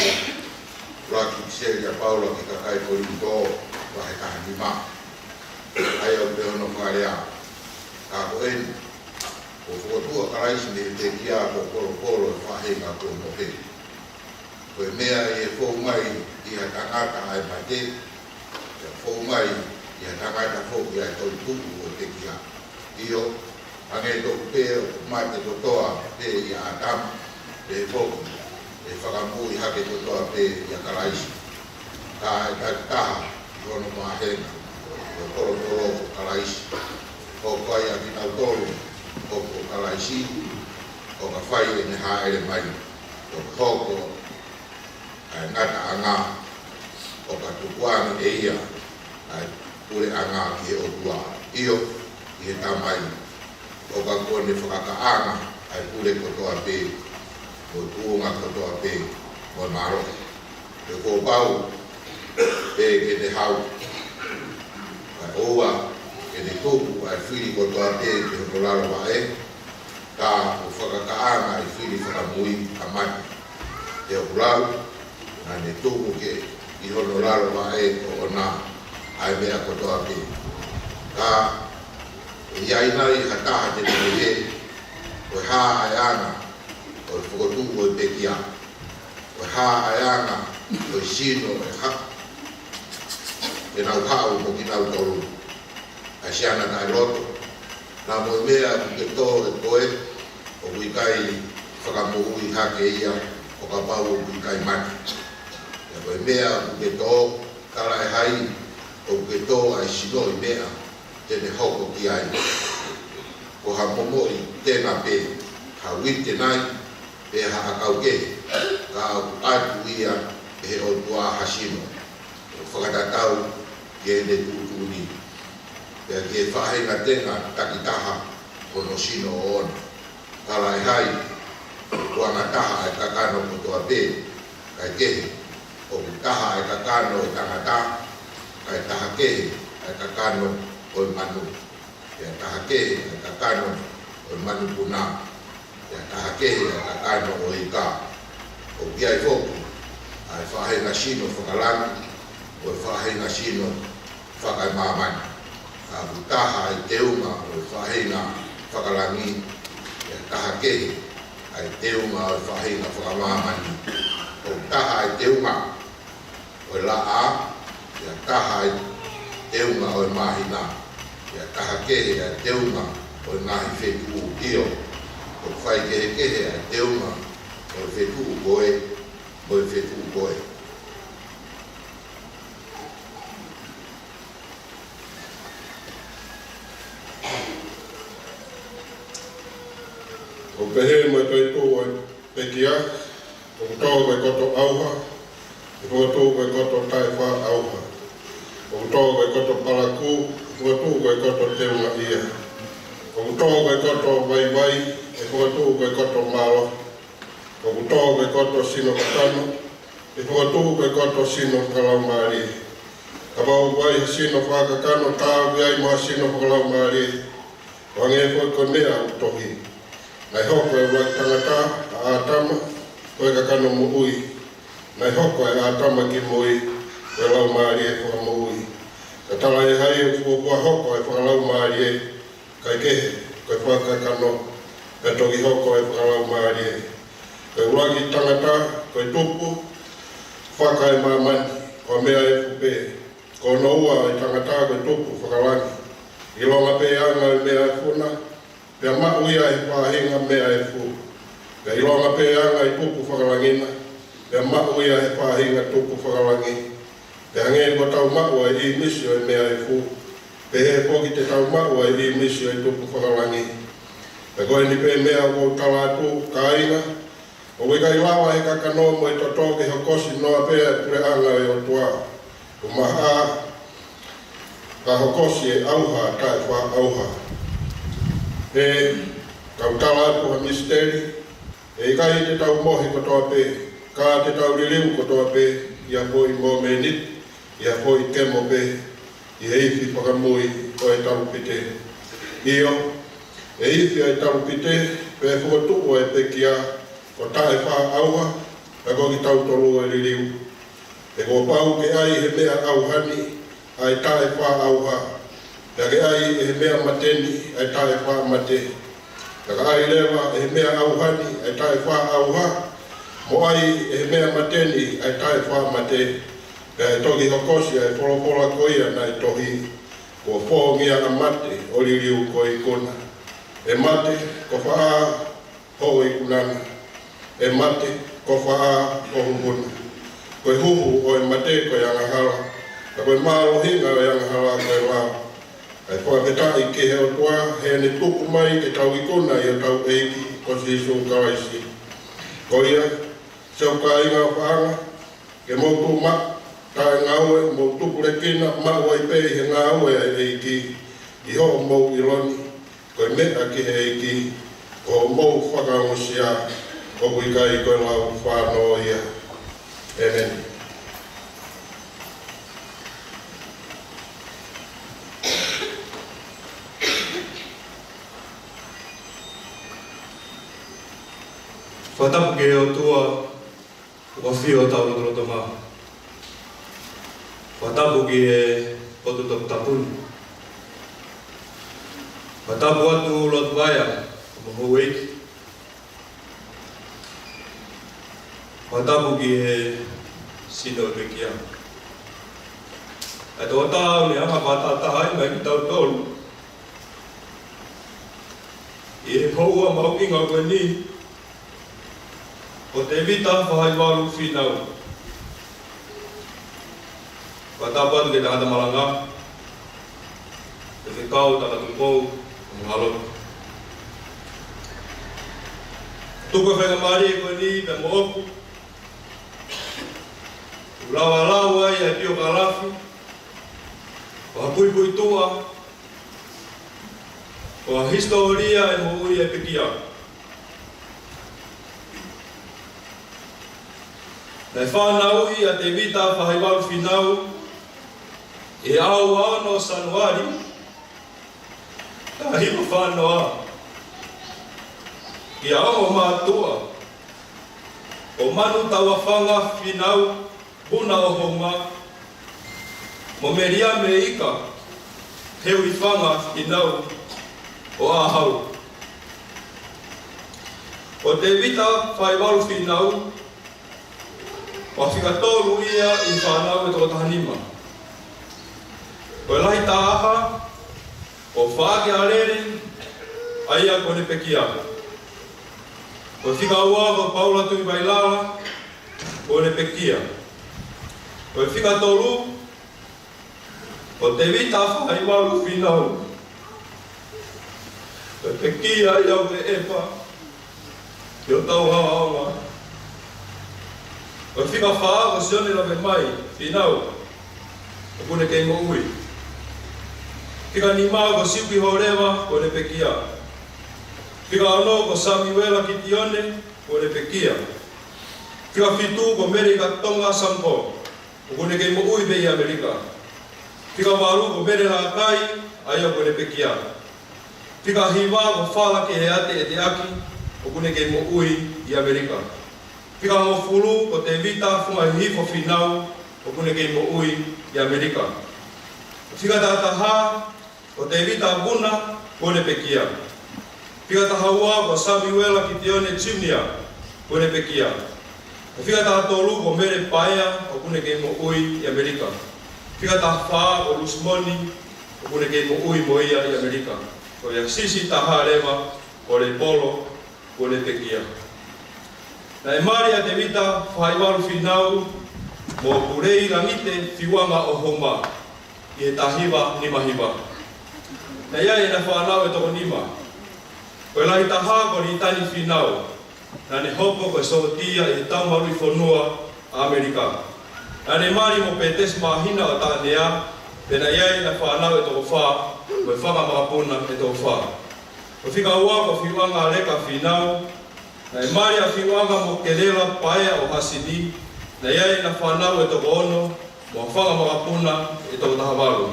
laki seli a Paula ki kakai Kolinitō, vahe taha nima. ʻA ia ʻoku pehē hono fakalea: Ka ko eni, kuo fokotuʻu ʻa Kalaisi mei he pekia ko e polopolo ʻo e faʻahinga kuo mohe. Ko e meʻa ʻi he fou mai ʻi ha tangata ʻa e mate, ʻe fou mai ʻi ha tangata foki ʻa e toetuʻu ʻo e pekia. ʻIo, hangē tofu pē ʻoku mate kotoa pē ʻia ʻĀtama, pehē foki ʻe fakamoʻui hake kotoa pē ʻia Kalaisi. Ka ʻe taki taha ʻi hono māhina, ko e polopolo ko Kalaisi. Hoko ai ʻa kinautolu ʻoku ʻo Kalaisi, ʻo ka fai ʻene hāʻele mai, ʻo ka hoko ʻa e ngataʻanga, ʻo ka tukuange ʻe ia ʻa e puleʻanga ki he ʻOtua, ʻio, ki he Tamai, ʻo ka kuo ne fakakaʻanga ʻa e pule kotoa pē, mo e tuʻunga kotoa pē, mo e mālohi. He kuo pau pē ke ne hau, kae ʻoua ke ne tuku ʻa e fili kotoa pē ki hono lalo vaʻe, ka kuo fakakaʻanga ʻa e fili fakamui ʻa mate. He ʻoku lau, naʻa ne tuku ke ʻi hono lalo vaʻe ʻoʻona ʻa e meʻa kotoa pē. Ka ʻe ʻi ai nai ha taha te ne pehē, ko e hā ʻa e anga ʻo e fokotuʻu ʻo e pekia? Ko e hā ʻa e anga ʻo e sino ʻe ha-, ʻe nau haʻu mo kinautolu, ʻa e siana taʻeloto? Naʻa mo e meʻa ʻoku ke tō ʻe koe, ʻoku ʻikai fakamoʻui hake ia ʻo kapau ʻoku ʻikai mate. Pea ko e meʻa ʻoku ke tō, tala ʻe hai ʻoku ke tō ʻa e sino ʻi meʻa te ne hoko ki ai? Ko ha momoʻi tenga pē, ha uite nai, pe ha ʻakau kehe, ka ʻoku ʻatu ia ʻe he ʻOtua ha sino, ʻo fakatatau ki heʻene tuʻutuʻuni, pea ki he faʻahinga tenga takitaha hono sino ʻoʻona. Tala ʻe hai, ʻoku anga taha ʻa e kakano kotoa pē, kae kehe, ʻoku taha ʻa e kakano ʻo e tangata, kae taha kehe ʻa e kakano ʻo e manu, pea taha kehe ʻa e kakano ʻo e manupuna, pea taha kehe ʻa e kakano ʻo e ika. ʻOku ʻi ai foki ʻa e faʻahinga sino fakalangi, mo e faʻahinga sino fakaemāmani. Ka ʻoku taha ʻa e teunga ʻo e faʻahinga fakalangi, pea taha kehe ʻa e teunga ʻo e faʻahinga fakamāmani. ʻOku taha ʻa e teunga ʻo e laʻā, pea taha ʻa e teunga ʻo e māhina, pea taha kehe ʻa e teunga ʻo e ngaahi fetuʻu. ʻIo, ʻoku faikehekehe ʻa e teunga ʻo e fetuʻu ko ē mo e fetuʻu ko ē. ʻOku pehē mo e toetuʻu ʻo e pekia: ʻOku tō ko e koto ʻauha, ʻe fokotuʻu ko e koto taʻefaʻauha. ʻOku tō ko e koto palakū, ʻe fokotuʻu ko e koto teungaʻia. ʻOku tō ko e koto vaivai, ʻe fokotuʻu ko e koto mālohi. ʻOku tō ko e koto sino kakano, ʻe fokotuʻu ko e koto sino fakalaumālie. Kapau ʻoku ai ha sino fakakakano, taau ai mo ha sino fakalaumālie, ʻo hangē foki ko e meʻa ʻoku tohi: Naʻe hoko ʻa e ʻuluaki tangata, ʻa ʻĀtama, ko e kakano moʻui. Naʻe hoko ʻa ʻĀtama kimui ko e laumālie fakamoʻui. Ka tala ʻe hai ʻoku fuofua hoko ʻa e fakalaumālie, kae kehe, ko e fakakakano, pea toki hoko ʻa e fakalaumālie? Ko e ʻuluaki tangata ko e tupu fakaemāmani, ko ha meʻa efu pē. Ko hono ua ʻo e tangata ko e tupu fakalangi. ʻIlonga pē anga ʻo e meʻa efu na, pea maʻu ia he faʻahinga meʻa efu. Pea ʻilonga pē anga ʻo e tupu fakalangi na, pea maʻu ia he faʻahinga tupu fakalangi. Pea hangē ko ʻetau maʻu ʻa e ʻīmisi ʻo e meʻa efu, pehē foki te tau maʻu ʻa e ʻīmisi ʻo e tupu fakalangi. Pea ko eni pē meʻa ʻoku ou tala atu, kāinga, ʻoku ʻikai lava ʻe he kakano mo e toto ke hokosi noa pē ʻa e puleʻanga ʻo e ʻOtua. ʻOku mahaʻa, ka hokosi ʻe ʻauha taʻefaʻauha. He ʻoku ou tala atu ha misiteli: ʻE ʻikai te tau mohe kotoa pē, ka te tau liliu kotoa pē ʻi ha foʻi momeniti, ʻi ha foʻi kemo pē, ʻi he ifi fakamui ʻo e talupite. ʻIo, ʻe ifi ʻa e talupite, Pea ʻe fokotuʻu ʻa e pekia ko taʻefaʻaʻauha, pea ko kitautolu ʻe liliu. He kuo pau ke ʻai ʻe he meʻa ʻauha ni ʻa e taʻefaʻaʻauha, pea ke ʻai ʻe he meʻa mate ni ʻa e taʻefaʻamate. Pea ka ʻai leva ʻe he meʻa ʻauha ni ʻa e taʻefaʻaʻauha, mo ʻai ʻe he meʻa mate ni ʻa e taʻefaʻamate, pea ʻe toki hokosi ʻa e folofola ko ia naʻe tohi, Kuo fōngia ʻa mate ʻo liliu ko e ikuna. ʻE mate, ko fē hoʻo ikuna na? ʻE mate, ko fē ho huhu na? Ko e huhu ʻo e mate ko e angahala, pea ko e mālohinga ʻo e angahala ko e lao. Kae fakafetaʻi ki he ʻOtua, he ne tuku mai ke tau ikuna ʻi hotau ʻEiki ko Sīsū Kalaisi. Ko ia, siʻoku kāinga ʻofaʻanga, ke mou tuʻu maʻu taʻengaue, mou tupulekina, maʻu ai pē ʻi he ngāue ʻa e ʻEiki, ʻi hoʻomou ʻilo ni, ko e meʻa ki he ʻEiki, ko hoʻomou fakaongosia, ʻoku ʻikai ko e lau fānau ia. ʻĒmeni. Fakatapu ki he ʻOtua, ʻoku ʻafio ʻetau lotolotonga. Fakatapu ki he potu toputapu ni. Fakatapu atu Lotu Vaea, mo houʻeiki. Fakatapu ki he sino pekia. ʻA e tokotaha ʻoku ne hanga fakatahatahaʻi mai kitautolu ʻi he houa mahuʻinga ko eni, ko Tēvita Fahaivalu Fīnau. Fakatapu atu ki he tangata malanga, ki he kau tangata tupou, mo e ngaahi lotu. Tuku e faingamālie ko eni pea mo ʻoku, ʻoku lava lau ai ʻa e piokālafi, ʻo ha puipuituʻa, ʻo e hisitōlia ʻo e moʻui ʻa e pekia. Naʻe fanauʻi ʻa Tēvita Fahaivalu Fīnau ʻi he ʻaho ua ono Sānuali, taha hiva fā noa, ʻi he ongo mātuʻa ko Manu Tauafanga Fīnau Vuna ʻo Houma, mo Meliame Ika Heuifanga Fīnau ʻo ʻAhau. Ko Tēvita Fahaivalu Fīnau, ʻoku fika tolu ia ʻi he fānau ʻe toko taha nima. Ko e lahi taha, ko Faʻakealele, ʻa ia ko ʻene pekia. Ko e fika ua ko Paula Tuʻivailala, ko ʻene pekia. Ko e fika tolu, ko Tēvita Fahaivalu Fīnau. Ko e pekia ia ʻoku ʻepa ki hotau haohaoa. Ko e fika fā ko Sione Lavemai Fīnau, ʻoku ne kei moʻui. Fika nima ko Sipi Holeva, ko ʻene pekia. Fika ono ko Samiuela Kitione, ko ʻene pekia. Fika fitu ko Mele Ikatonga Sampo, ʻoku ne kei moʻui pē ʻi ʻAmelika. Fika valu ko Mele Lakai, ʻa ia ko ʻene pekia. Fika hiva ko Fala Keheate ʻEteaki, ʻoku ne kei moʻui ʻi ʻAmelika. Fika hongofulu ko Tēvita Fungahihifo Fīnau, ʻoku ne kei moʻui ʻi ʻAmelika. Fika taha taha ko Tēvita Vuna, ko ʻene pekia. Fika taha ua ko Samiuela Kitione Junior, ko ʻene pekia. Fika taha tolu ko Mele Paea, ʻoku ne kei moʻui ʻi ʻAmelika. Fika taha fā ko Lusimoni, ʻoku ne kei moʻui mo ia ʻi ʻAmelika. Ko ia siʻisiʻi taha leva ko Lepolo, ko ʻene pekia. Naʻe mali ʻa Tēvita Fahaivalu Fīnau mo Pulei Langite Fiuʻanga ʻo Houma ʻi he taha hiva nima hiva. Naʻe ʻi ai ʻena fānau ʻe toko nima. Ko e lahi taha ko Litani Fīnau, naʻa ne hopo ko e sōtia ʻi he Taumaluʻi Fonua ʻa ʻAmelika. Naʻa ne mali mo Petesi Māhina ʻo Taʻanea, pea naʻe ʻi ai ʻena fānau ʻe toko fā, mo e fanga makapuna ʻe toko fā. Ko e fika ua ko Fiuʻanga Leka Fīnau, naʻe mali ʻa Fiuʻanga mo Kelela Paea ʻo Hasini, naʻe ʻi ai ʻena fānau ʻe toko ono, mo e fanga makapuna ʻe toko taha valu.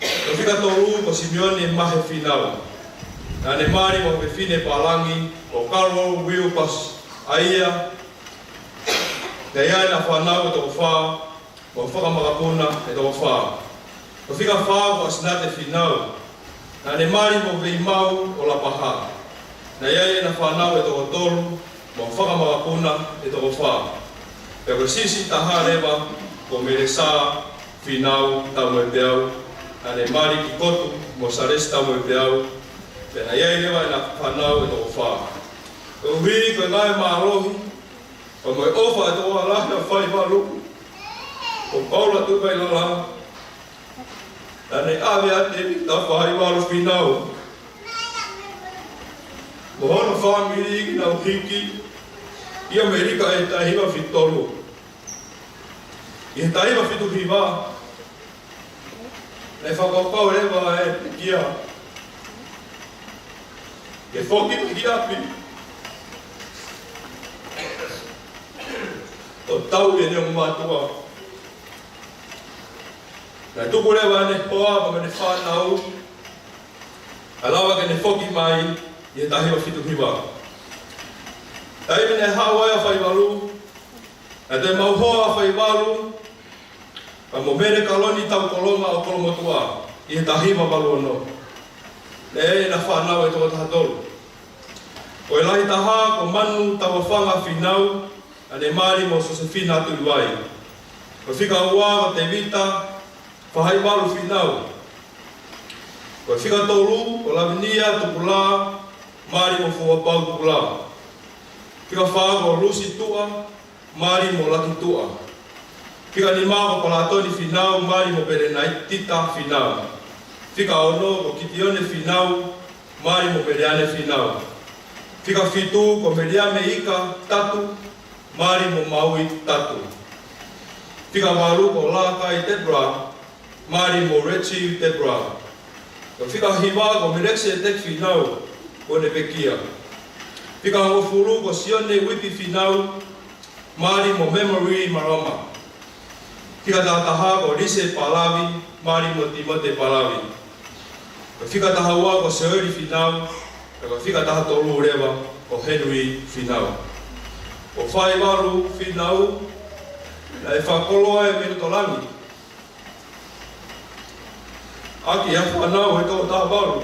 Ko e fika tolu ko Simione Mahe Fīnau, Naʻa ne mali mo ha fefine pālangi, ko Carol Wilberforce, ʻa ia naʻe ʻi ai ʻena fānau ʻe toko fā, mo ha fanga makapuna ʻe toko fā. Ko e fika fā ko ʻAsinate Fīnau. Naʻa ne mali mo Veimau ʻo Lapaha. Naʻe ʻi ai ʻena fānau ʻe toko tolu, mo ha fanga makapuna ʻe toko fā. Pea ko e siʻisiʻi taha leva ko Melesā Fīnau Taumoepeau. Naʻa ne mali ki Kotu mo Salesi Taumoepeau. Pea naʻe ʻi ai leva ʻena fānau ʻe toko fā. Koeʻuhi ko e ngāue mālohi, pea mo e ʻofa ʻa e tokoua lahi ʻa Faivalu, ko Paula Tuʻivailala, naʻa ne ʻave ʻa Tēvita Faivalu Fīnau mo hono fāmili ke nau hiki ʻi ʻAmelika ʻi he taha hiva fitu tolu. ʻI he taha hiva fitu hiva, naʻe fakakaukau leva ʻe Pekia ke foki ki ʻapi ʻo tauhi ʻene ongo mātuʻa. Naʻe tuku leva ʻene hoa pea mo ʻene fānau, kae lava ke ne foki mai ʻi he taha hiva fitu hiva. Taimi naʻe haʻu ai ʻa Faivalu, naʻe toe maʻu hoa ʻa Faivalu pea mo Mele Kaloni Taukolonga ʻo Kolomotuʻa ʻi he taha hiva valu ono. Naʻe ʻi ai ʻena fānau ʻe toko taha tolu. Ko e lahi taha ko Manu Tauafanga Fīnau, naʻa ne mali mo Sosefina Tuʻivai. Ko e fika ua ko Tēvita Faivalu Fīnau. Ko e fika tolu ko Lavinia Tukulā, mali mo Fuapau Tukulā. Fika fā ko Lusi Tuʻa, mali mo Laki Tuʻa. Fika nima ko Palatoni Fīnau, mali mo Pelenaitita Fīnau. Fika ono ko Kitione Fīnau, mali mo Meleane Fīnau. Fika fitu ko Meliame Ika Tatu, mali mo Maui Tatu. Fika valu ko Lakai Tebra, mali mo Rechi Tebra. Ko e fika hiva ko Melekiseteki Fīnau, ko ʻene pekia. Fika hongofulu ko Sione Uipi Fīnau, mali mo Memory Maloma. Fika taha taha ko Lise Palavi, mali mo Timote Palavi. Ko e fika taha ua ko Sioeli Fīnau, pea ko e fika taha tolu leva ko Henry Fīnau. Ko Faivalu Fīnau, naʻe fakakoloa ʻi Melutolani ʻaki ʻa e fānau ʻe toko taha valu.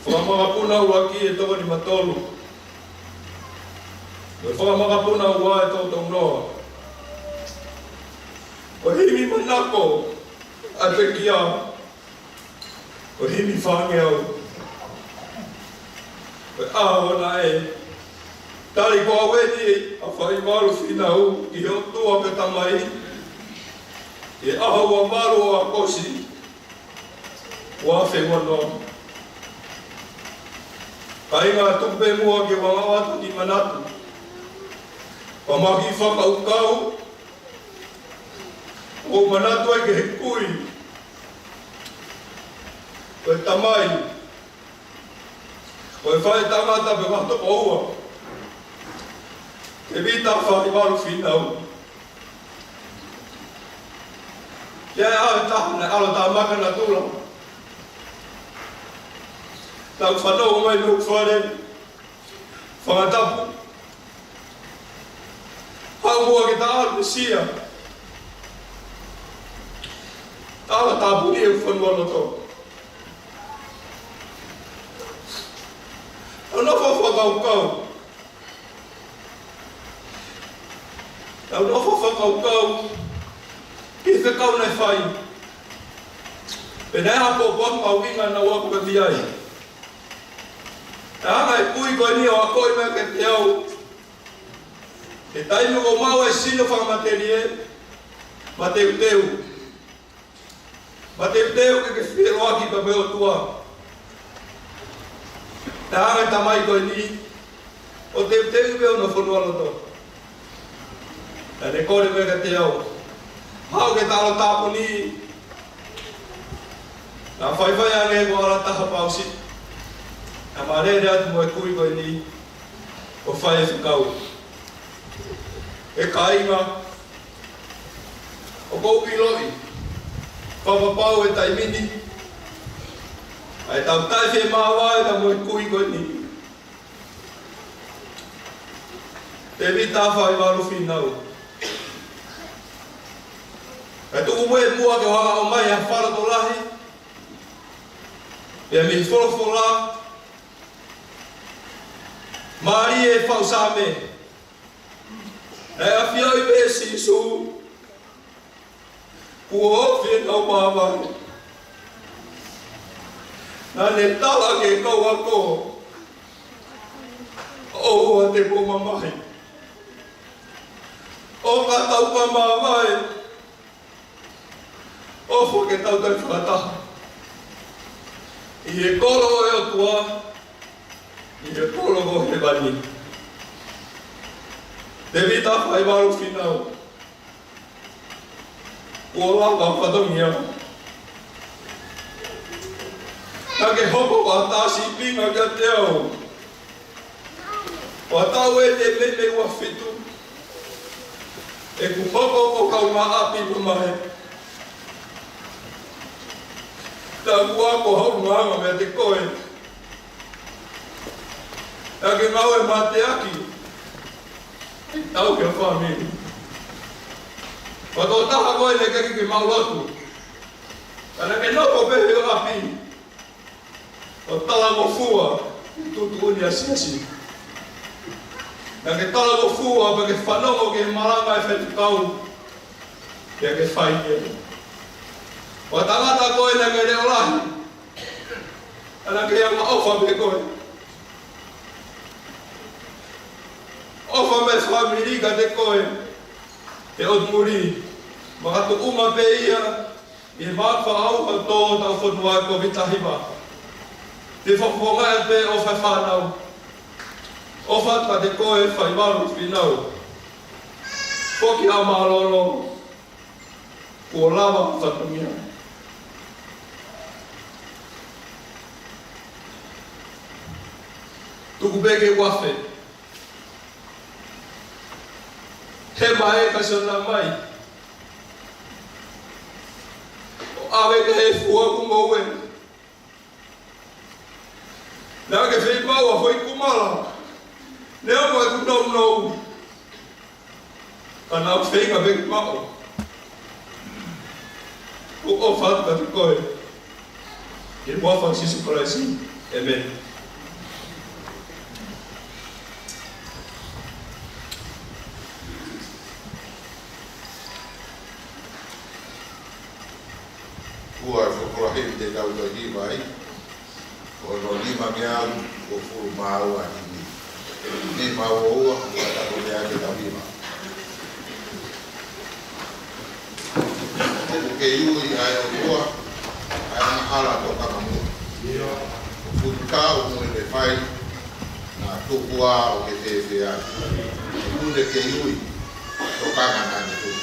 Fanga makapuna ʻuluaki ʻe toko nima tolu. Mo e fanga makapuna ua ʻe toko tolu noa. Ko e himi manako ʻa e pekia, ko e himi fāngeau. Ko e ʻaho naʻe tali ko eni ʻa Faivalu Fīnau ki he ʻOtua ko e Tamai, ʻi he ʻaho ua valu ʻo ʻAokosi, ua afe ua noa. Kāinga, tuku pē muʻa ke u hanga atu ʻo manatu. Pea mo e kiʻi fakakaukau ʻoku ou manatu ai ki he kui ko e tamai, ko e faʻētangata pē ʻo ha tokoua, Tēvita Faivalu Fīnau. Ko e ʻaho ʻe taha naʻe ʻalu ʻa Tamaka Natula, tau fanongo mai mei hoku fale, Fangatapu. Haʻu muʻa ke ta ʻalu ʻo sio. Ta ʻalu ʻo tāpuni e fonualoto. Tau nofo ʻo fakakaukau. Tau nofo ʻo fakakaukau ki he fekau naʻe fai. Pe naʻe ʻi ai ha pōpoaki mahuʻinga naʻa ku pē mei ai. Naʻe hanga ʻe he kui ko eni ʻo akoʻi mai kiate au, he taimi ʻoku ou maʻu ai e sino fakamatelie, mateuteu. Mateuteu ke ke feʻiloaki pea mo e ʻOtua. Naʻe hanga ʻe he tamai ko eni ʻo teuteu pē hono fonualoto. Naʻa ne kole mai kiate au, haʻu ke ta ʻalu ʻo tāpuni. Naʻa faifai ange ko e ʻalu ʻo tāpuni. Naʻa ma lele atu mo e kui ko eni ʻo fai e fekau. ʻE kāinga, ʻoku ou ʻiloʻi, fakapapau he taimi ni, ʻa e tautai fiemāvae na mo e kui ko eni. Tēvita Faivalu Fīnau. Kae tuku muʻa ke u hanga ʻo ʻomai ha fakalotolahi. Pea mei he folofola. Mālie e fau Saame. Naʻe ʻafioʻi pē ʻe Sīsū. Kuo ofi ʻenau māvae. Naʻa ne tala ki he kau ako. ʻOua te mou mamahi. ʻOka tau ka māvae. ʻOfa ke tau tali fakataha. ʻI he kolo ʻo e ʻOtua. ʻI he kolo ko hēvani. Tēvita Faivalu Fīnau. Kuo lava fatongia. Naʻa ke hoko ko ha sīpinga kiate au. ʻO tau e te mei mei ua fitu. ʻEku hoko ko e kaungāʻapi mamae. Naʻa ku ako haʻu ngāngā meiate koe. Naʻa ke ngāue mateaki. Tau ki he fāmili. Ko e tokotaha ko ē naʻe ʻikai ke maʻu lotu. Ka naʻa ke nofo pē he ʻapi. ʻO talangofua, tuʻutuʻuni ʻa e siasi. Naʻa ke talangofua, pea ke fanongo ki he malanga ʻa e faifekau. Pea ke fai ia. Ko e tangata ko ē naʻa ke leʻo lahi. Naʻa ke anga ʻofa pē koe. ʻOfa mei he fāmili kiate koe. He ʻoku muli. Makatuʻunga pē ia. ʻI he maʻu fakaʻauha ʻo e tō ʻo e fonua ko e Koviti taha hiva. Te u fakafofongaʻi pē ʻofa e fānau. ʻOfa kiate koe Faivalu Fīnau. Foki ʻa mālōlō. Kuo lava fatongia. Tuku pē ke u afe. He mai ka sona mai. ʻO ʻave ke he fua ku mo ue. Naʻa ke fei mau a fai kumala. Nea mo e ku nou nou. Ka naʻa feinga pē ke maʻu. Ko e ʻofa atu kiate koe. ʻI he huafa ʻo Sīsū Kalaisi. ʻĒmeni. Ua fokolahi te tau tau ki vai. Ono nima mea uofulu mā ua himi. Nima ua ua, ua taku mea ke tau hima. ʻOku kei ui ʻa e ʻOtua, ʻa e angahala tokanga muʻa. ʻOku fuʻu tau mo e te fai, naʻa tuku ā ʻo ke fēfē ai. ʻOku ne kei ui, tokanga naʻa ne tuku.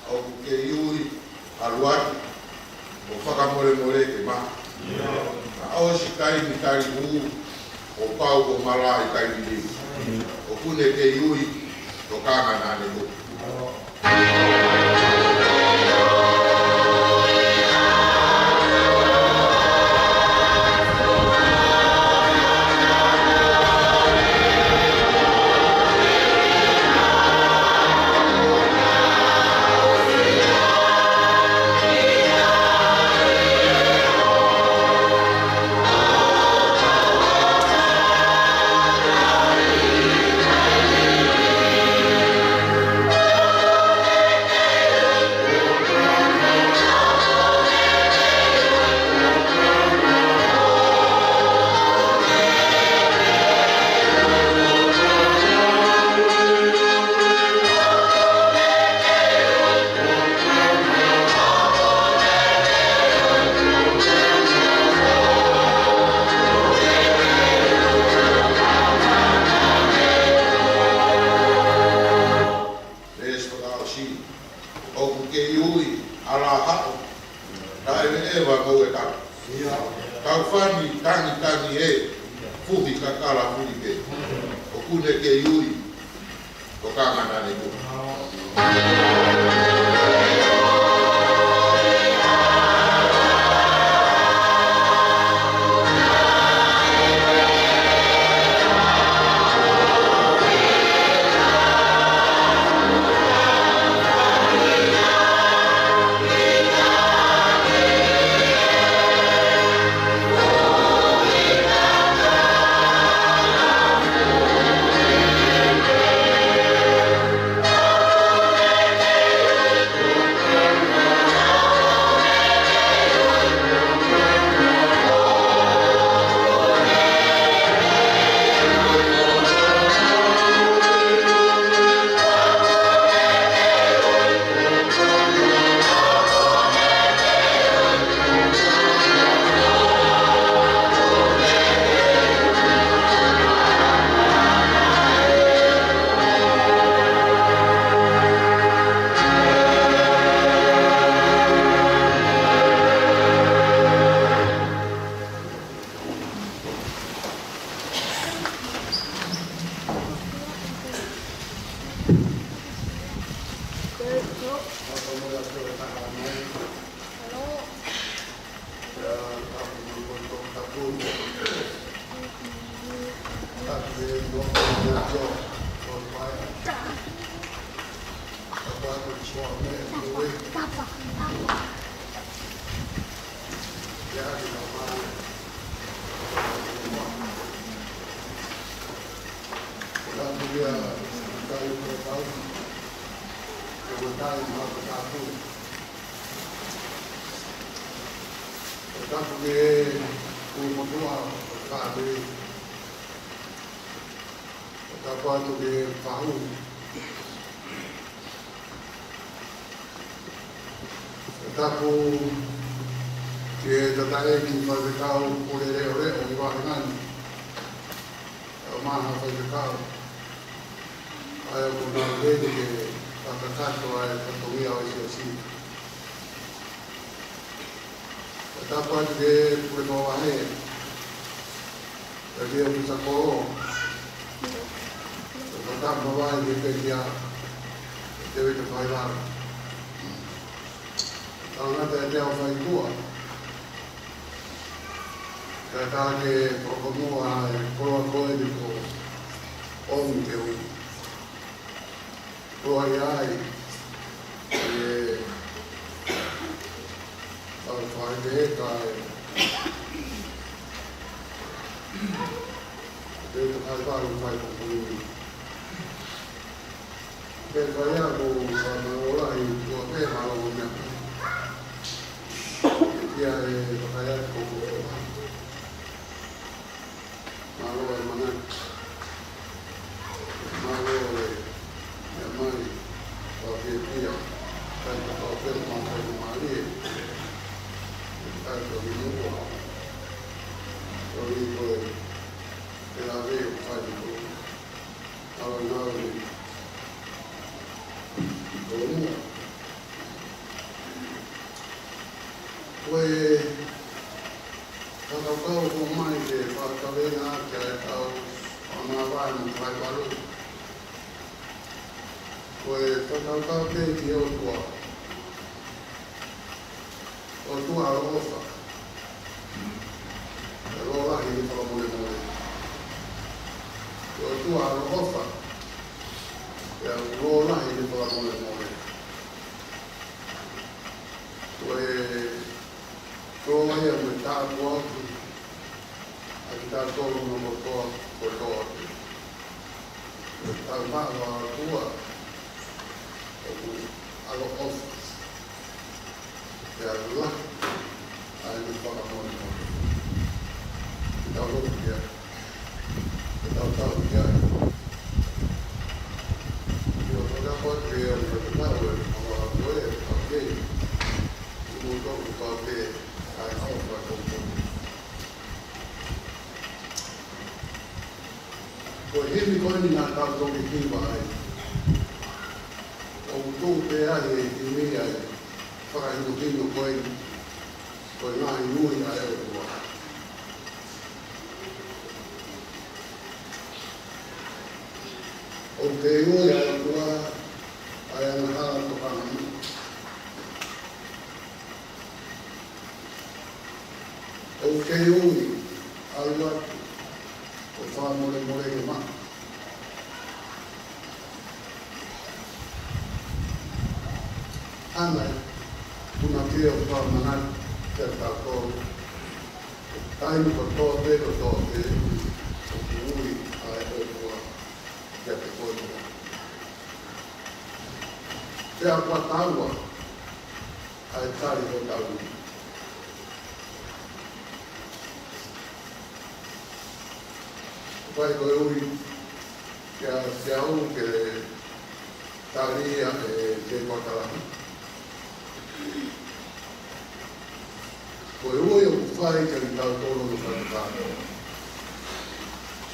ʻOku kei ui, ʻalu atu, ʻo fakamolemole ke maʻu. Naʻa ʻosi taimi tali hū, ʻo pau ko e malaʻe taimi liu. ʻOku ne kei ui, tokanga naʻa ne tuku. Kune ke ui, ko kangana ne ku. Tapu ke u motua o kātei. Tapu atu ke fahu. Tapu ke tataeki faifekau pule leʻoleʻo ʻi vahengani. ʻA e maha faifekau. ʻA ia ko nā lele ke fakakakato ʻa e fatongia ʻo e siasi. Tapu atu ke pule mavahe. Ka ke o ki sa kolo. Ka tapu mavahe ke pekia. Te vete fai lalo. Tangata e te au fai kua. Ka ka ke koko mua e koloa koe ni ko ʻomi ke u. Ko ai ai. E. Au fai ke ka e. Te te fai lalo fai koko mua. Ke fai ako sa na ola i kua ke malo ko mea. Ia e fai ako ko. Malo e manaki. Malo e mea mai. Kua ke pia. Kai ka kua ke ma kai ko malie. Kai ko ni mua. Ko ni ko e. Ke la ve o kai ko. Awa nau ni. Ko mua. Ko e fakakaukau ko mai ke fakakavenga ki ai kau ʻa Mavahe mo Faivalu. Ko e fakakaukau ke ki ʻOtua. ʻOtua ʻaloʻofa. ʻE lōlahi ni fakamolemole. ʻOtua ʻaloʻofa. ʻE lōlahi ni fakamolemole. Ko e, ko e ia mo e tāpuaki. ʻA kitautolu mo kotoa, kotoa. Tau maʻu ʻa e ʻOtua, ʻoku ʻaloʻofa. ʻE ala, ʻa e fakamolemole. Ke tau lotu ki ai. Ke tau tau ki ai. Ke o tau ko te o tau tau e, ʻa e ʻOtua, ʻa e ʻOtua, ʻa e ʻOtua. Ko e himi ko eni naʻa tau toki hiva ai. ʻOku tuʻu pē ai e himi ai. Fakahinohino ko eni. Ko e ngaahi nui ʻa e ʻOtua. ʻOku kei ui ʻa e ʻOtua ʻa e angahala tokanga. ʻOku kei ui ʻa e ʻOtua ʻo fakamolemole ke ma. Hanga ʻe he punake ʻo fakamanatu kiate kitautolu, taimi kotoa pē, kotoa pē, ʻoku ui ʻa e ʻOtua kiate koe mo au. Pea kuo taua ʻa e tali hotau ui. Fai ko e ui kiate au ke tali ʻa e te kuatala. Ko e ui ʻoku fai kiate kitautolu ʻo kātoa.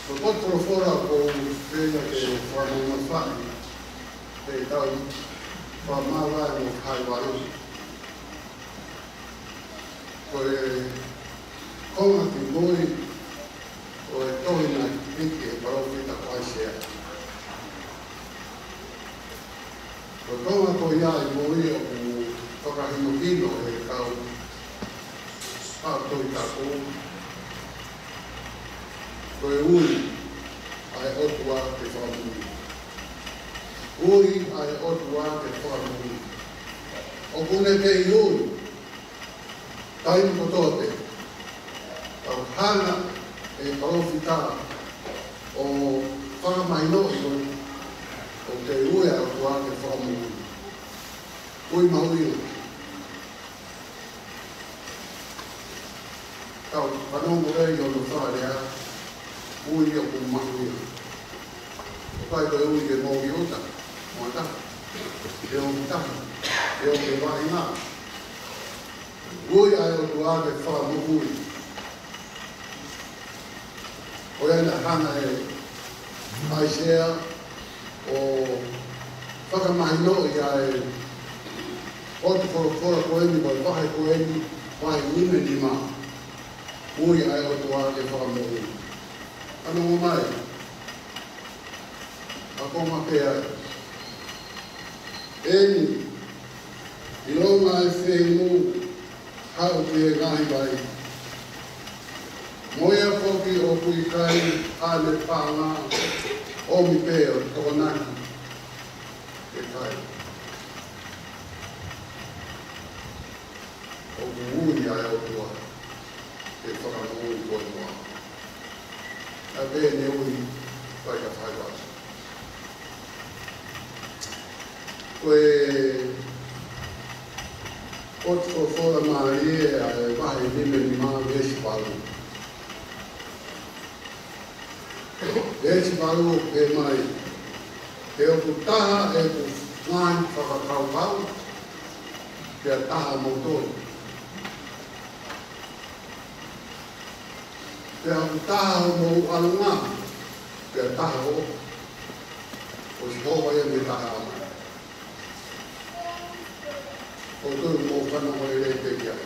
Ko e potu folofola ʻoku ou feinga ke fakamamafaʻi, ʻe tau fakamavae mo fai valu. Ko e konga kimui ʻo e tohi naʻe hiki ʻe he palōfita ko ʻAisea. Ko e konga ko ia ʻi mui ʻoku fakahinohino ʻe he kau Tohi Tapu, ko e ui ʻa e ʻOtua ke fakamoʻui. Ui ʻa e ʻOtua ke fakamoʻui. ʻOku ne kei ui taimi kotoa pē. Tau hanga ʻe he palōfita ʻo fakamahinoʻi ʻoku kei ui ʻa e ʻOtua ke fakamoʻui. Ui mahuʻinga. Tau fanongo ʻi hono fakalea, ui ʻoku mahuʻinga. ʻOku ʻikai ko e ui ke mou ʻi ʻuta, mo ʻata, ke ʻomi taha, ke ʻomi vaʻinga. Ui ʻa e ʻOtua ke fakamoʻui. Ko ia naʻe hanga ʻe ʻAisea ʻo fakamahinoʻi ʻa e potu folofola ko eni, ko e vahe ko eni, vahe nima nima. Ui ʻa e ʻOtua ke fakamoʻui. Fanongo mai. ʻA ko ma pea. ʻEni, ʻilonga ʻe fengu haʻu ki he ngaahi vai, mo ia foki ʻoku ʻikai haʻane paʻanga, ʻomi pē ʻo tokonaki ke kai. ʻOku ui ʻa e ʻOtua ke fakamoʻui koe mo au. ʻA pē ne ui, fai ka fai wa. Ko e potu folofola mālie ʻa e vahe nima nima veesi valu. Veesi valu ʻoku pehē mai, he ʻoku taha ʻeku ngaahi fakakaukau, pea taha moutolu. Pea ʻoku taha hoʻomou ʻalunga, pea taha ʻoʻoku. Ko Sihova ia mei he Tamai. ʻOku ou tui ʻoku mou fanongo lelei pē ki ai.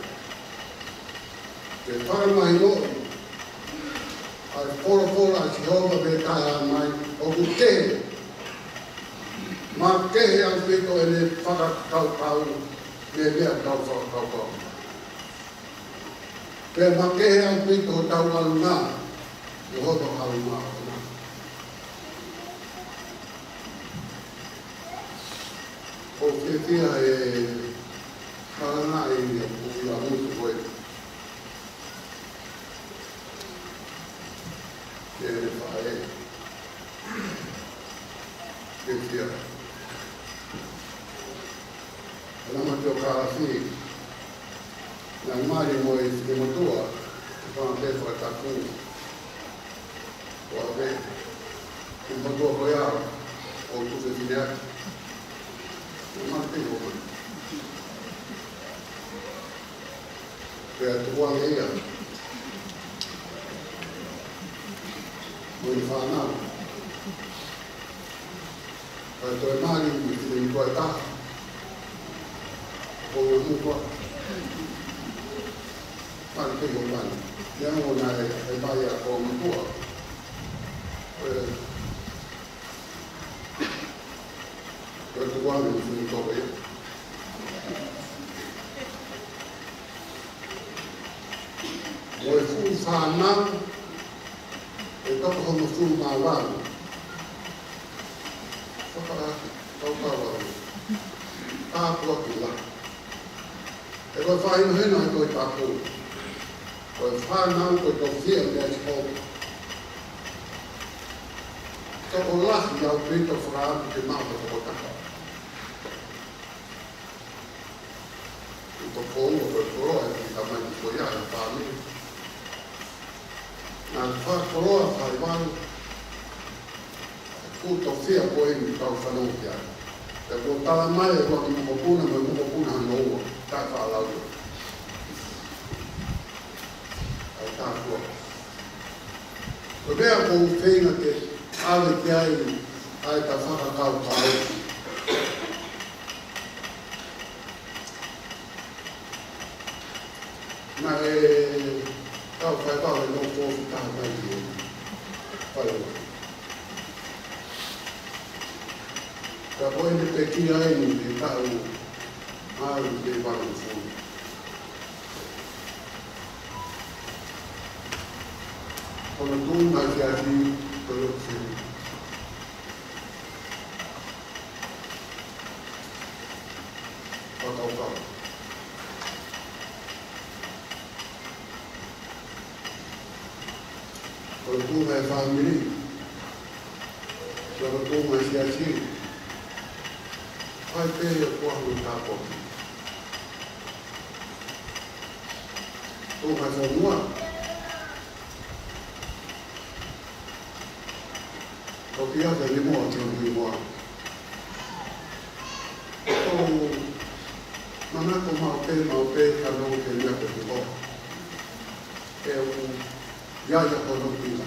Ke fakamahinoʻi ʻa e folofola ʻa Sihova mei he Tamai, ʻoku kehe. Makehe ʻaupito ʻene fakakaukau mei he meʻa ʻoku tau fakakaukau. Pea makehe ʻaupito hotau ʻalunga, mo hoto ʻalunga. ʻOku ou fiefia he kalanga ʻi he ʻamutu ko ē. Ke ne faʻē. Fiefia. Ana ma teo kalafi. Naʻe mali mo e finemotuʻa, ʻo fanga pē fakatapu. ʻO ʻave, finemotuʻa ko ia, ʻo tuku e fefine ʻaki. Naʻe mali pē ʻo mali. Pea tuku ange ia. Mo e fānau. Pea toe mali mo e finemotuʻa ʻe taha. Ko e muka. Mali pē ʻo mali. Ia ʻo naʻe, ʻe mai ʻa ko e muka. Ko e, Uange mo funu toko ia. Mo e fuʻu fānau ʻe toko hongofulu mā valu. Fakakaukau au. Tāpuaki lahi. He ko e fakahinohino ʻa e Tohi Tapu, ko e fānau ko e tofiʻa mei Sihova. Tokolahi ʻaupito fakaʻamu ke maʻu ha tokotaha. ʻI he toko ua ko e koloa ʻe he tamai ko ia ʻa e fāmili. Naʻe fakakoloa Faivalu ʻa e fuʻu tofiʻa ko eni ʻoku tau fanongo ki ai. Pea kuo tala mai ʻe he ʻuluaki mokopuna mo e mokopuna hono ua, taʻefaʻalaua. ʻA e tāpuaki. Ko e meʻa ʻoku ou feinga ke ʻave ki ai ʻa e ta fakakaukau. Naʻe kau Faivalu ʻe nofo ofi taha mai ki he Faivalu. Ka ko ʻene pekia eni ʻi he taʻu ʻe valu noa noa. Ko hono tuʻunga ʻa e siasi ko e lotu seni. Fakakaukau. Ko e tuʻunga ʻa e fāmili, ko e tuʻunga ʻa e siasi, ʻai pē ʻo kua hulu tāpuaki. Tuʻunga ʻa e fonua, ko e pia ke ni moa, ke ni moa. ʻOku ou manako maʻu pē, maʻu pē, ka nau ke ni ako ki ho. ʻE u ia ia hono pila.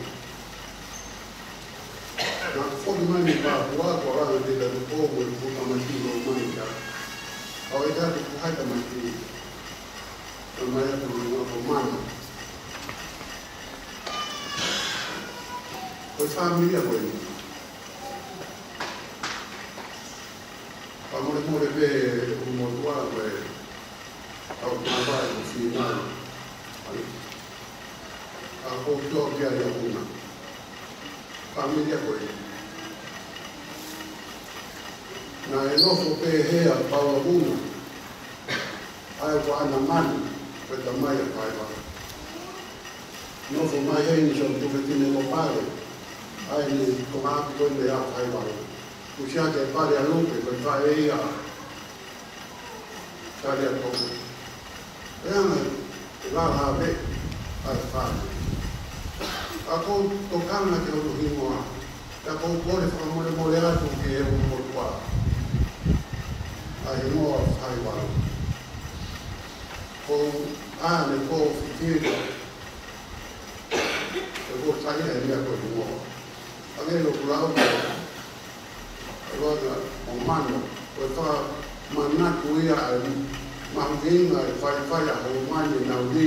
Naʻe foki mai ni pā kua, kua ranga te ta ko mo e puta mai ki lo mai ka. Au e ka te kuhai ta mai ki. Ta mai atu ni ngā ko mana. Ko e fāmili ko eni. Fakamolemole pē ʻoku motuʻa ko e kau tama ko Fīnau. ʻA ia, ʻoku ou tō pē ʻi ai ʻa Puna. Fāmili ko ē. Naʻe nofo pē hē ʻa Paula Puna. ʻA ia ko ʻAna Manu, ko e tamai ʻa Faivalu. Nofo mai heni Siaosi Tufetine Lopale, ʻa ia ni ko Maʻapi ko eni ʻa Faivalu. Kusia ke Pale ʻa Lupe, ko e faʻē ia ʻa Taliatoa. ʻE anga, ʻe lala pē ʻa e fānau. ʻA ia ko e tokanga ki hono hingoa. ʻA ia ʻoku ou kole fakamolemole atu ki he ʻoku motuʻa. ʻA e hingoa Faivalu. Ko ʻene ko fifili. ʻE ko sai e meʻa ko e hingoa. ʻA ia ʻoku lau ko e loa ʻo Manu, ko e fakamanatu ia ʻa e mahuʻinga ʻa e faifai ʻa Homani ʻenau lī,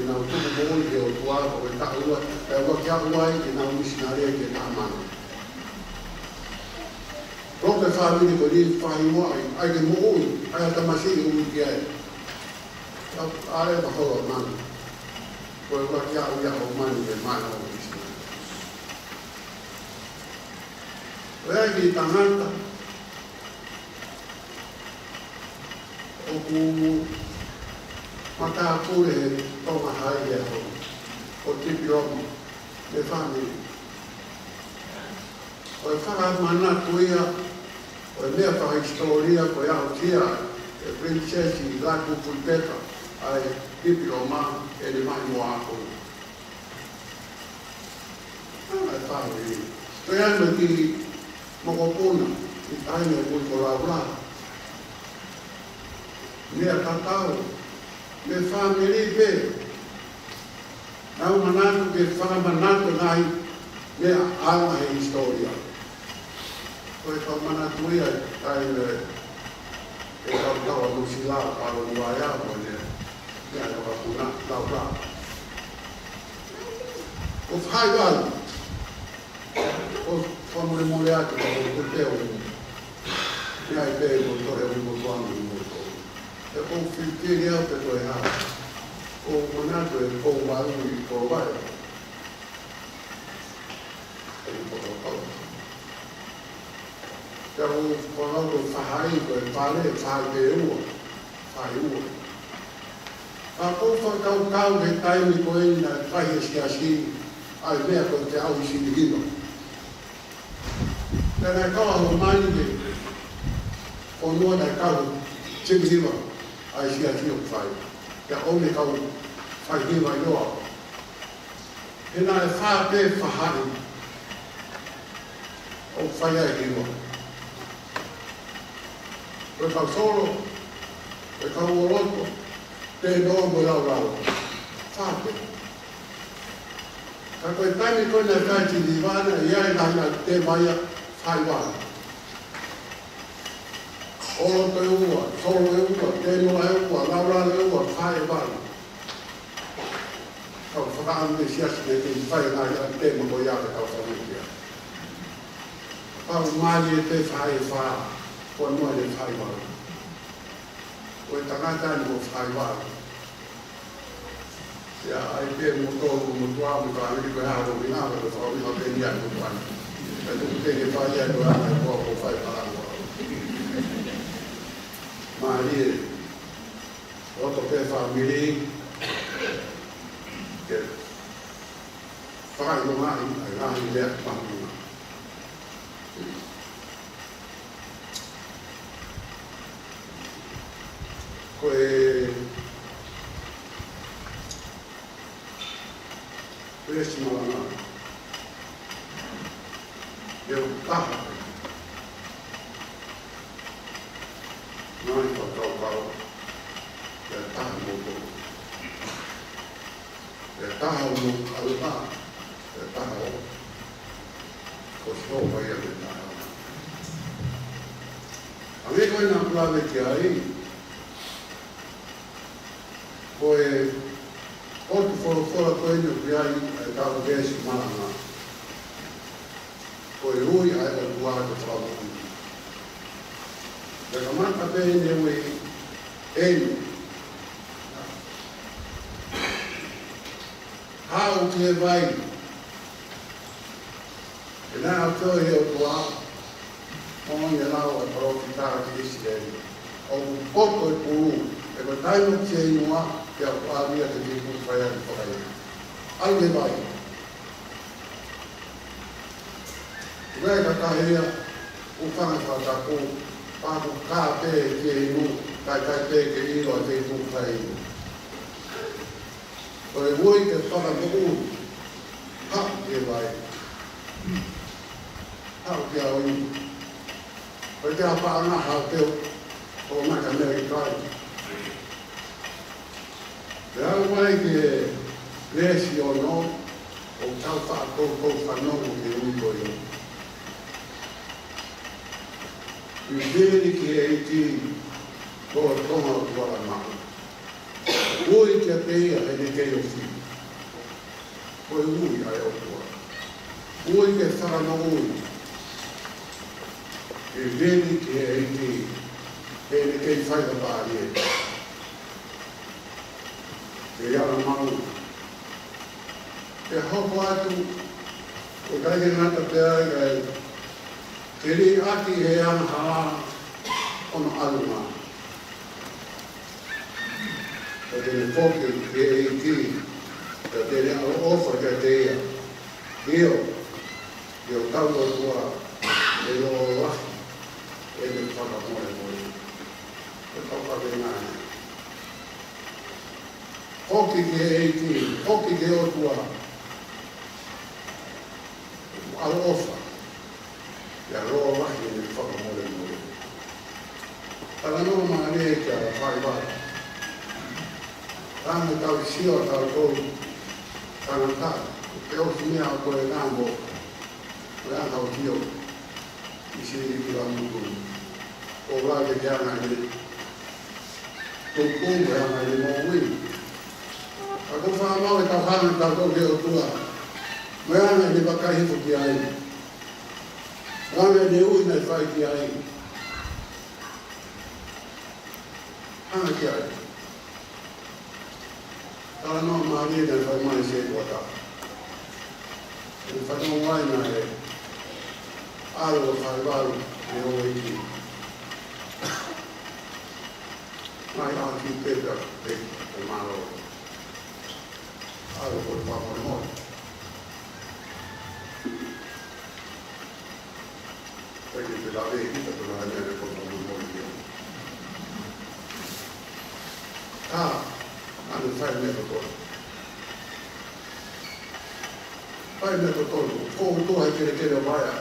ʻenau tuku moʻui ki he ʻOtua, ko e taʻu ua, ʻe ua ki a ua ai ʻenau misinale ki he taʻu mano. Loke fāmili ko eni fai ua ai, ʻai ke moʻui, ʻai ʻa e tamasiʻi ui ki ai. ʻA, ʻa e maholo Manu. Ko e ua ki a ua ʻo Manu ke mai ʻo misinale. ʻOku ʻi ai e kiʻi tangata ʻoku matāpule he Tonga High Level, ko Tipiloma, mei he fāmili. Ko e fakamanatu ia, ko e meʻa fakahisitōlia, ko e aʻusia ʻe Princess Lātūfuipeka ʻa e tipiloma ʻene mahi moa ako. ʻA e fāmili. Ko ia mo e kiʻi mokopuna, ʻi taimi ʻoku ko Laula. Meʻa tatau, mei he fāmili pē. Naʻa ku manatu ke fakamanatu e ngaahi meʻa ʻa e ngaahi hisitōlia. Ko e fakamanatu ia ʻi taimi ʻe kau tau ʻa Nuʻusila, Pāloni Vaea, mo ʻene meʻa ʻa e vakapuna, Laula. ʻOku fai vale. ʻOku fakamolemole atu ka ʻoku te peo. Ia ʻi he pē mo toe ʻi mo tuʻa mo mo toe. ʻE ʻoku ou fifteen au pe toe hā. ʻOku ou manatu ʻe ʻoku ou valu ʻi ko vai. ʻE ʻi ko tau. Pea ʻoku ou fakau ko e faʻahi, ko e fale, faʻahi pē ua. Faʻahi ua. Ka ʻoku ou fakakaukau he taimi ko eni naʻe fai he siasi, ʻa e meʻa ko e teau sini hiva. Pea naʻe kau ʻa Homani ke fonua naʻe kau sini hiva ʻa e siasi ʻoku fai. Pea ʻoku ne kau fai hiva ʻi loa. He naʻe fā pē faʻahi ʻoku fai ai hiva. Ko e kau solo, ko e kau ʻoloto, tēnoa mo e laulalo. Fā pē. Ka ko e taimi ko ē naʻe fai sini hiva naʻe ʻi ai e ngaahi ʻalu tēma ia fai valu. ʻOloto ʻe ua, solo ʻe ua, tēnoa ʻe ua, laulalo ʻe ua, fai valu. Kau fakaʻamu e siasi ne kei fai e ngaahi ʻalu tēma ko ia ke kau fakamutia. Kau mali e te fai fā, ko noa e fai valu. Ko e tangata ni mo fai valu. Ia, ʻai pē mo tolu, mo tuʻa, mo tuʻa, ni ko e hā ko e ngā, ko e fakaʻuhinga pē ia mo tuʻa. Ka tuku pē ke fai ia ko e hā, ko e fai pala mo. Mālie, loto pē fāmili, ke fakaʻilongaʻi, ʻa e ngaahi meʻa mahuʻinga. Ko e Pēsi malanga. Ia ʻoku taha. Ngaahi fakakaukau. Ia taha mo ko. Ia taha mo ʻalu taha. Ia taha o. Ko Sihova ia ke taha. ʻA e meʻa ko ē naʻa ku lave ki ai. Ko e ʻotu folofola ko eni ʻoku ʻi ai ʻa e kau veesi malanga. Ko e ui ʻa e ʻOtua ke fakamoʻui. Pea kamata pē eni ʻe ui eni. Haʻu ki he vai. He naʻe ʻafioʻi ʻe he ʻOtua, ʻo ne lau ʻa e palōfita ki ʻIsileli. ʻOku poto e pulu, ʻe ko e taimi ʻoku ke inu ai, pea ʻoku ʻalu ia ki he feituʻu ʻoku fai ai e fakaʻilo. ʻAlu ki he vai. Vai ka ka ia, ʻoku fanga fakatapu, pea ʻoku kā pē ke inu, kai kai pē ke ʻilo ʻa e feituʻu ʻoku fai ai. Ko e ui ke fakamoʻui, haʻu ki he vai. Haʻu ki he vai. Ko e te apa ana haʻu pē ʻo, ʻo maka mea i kai. Pea aʻu mai ki he veesi ono, ʻoku tau faʻa kou kou fanongo ki he ui ko ē. Vivili ki he ʻEiki, ko e konga ʻo e tuʻa maʻu. Ui kiate ia heʻene kei ofi. Ko e ui ʻa e ʻOtua. Ui ke fakamoʻui. Vivili ki he ʻEiki, heʻene kei fai ka pālie. Ke ia la maʻu. Ke hoko atu, ʻoku ʻikai ke ngata pē ai ka e ke liʻaki he angahala ʻo hono ʻalunga. Ka te ne foki ki he ʻEiki, ka te ne ʻaloʻofa kiate ia. ʻIo, ʻio tau ʻOtua, ʻe lōlahi ʻene fakamolemole. Ko e kau fakenga. Foki ki he ʻEiki, foki ki he ʻOtua. ʻAloʻofa. Ia lōlahi ʻene fakamolemole. Talanoa mālie kia Faiva. Tangata tau sio ʻa tautolu. Tangata, ke ʻosi meʻa ko e namo. Ko e anga ʻo sio. ʻIsi ki la mutu. ʻO la ke ke anga ʻene tupu mo e anga ʻene moʻui. Ka ko e fakamau e tau hanga tautolu ki he ʻOtua. Mo e anga ʻene vakai hifo ki ai. Mo e anga ʻene ui naʻe fai ki ai. Hanga ki ai. Talanoa mālie naʻe fai mai ʻe Seikoata. Naʻe fanongo ai naʻe ʻalu ʻa Faivalu mei houʻeiki. Mai ʻaki pē pea pē, pea mālō. ʻAlu ko e fakamolemole. Pea ke te lave kita ko la ne ko mo mo ia. Ka, ʻa e fai meʻa ko tolu. Fai meʻa ko tolu. Ko u tuʻu he kelekele ʻo Vaea.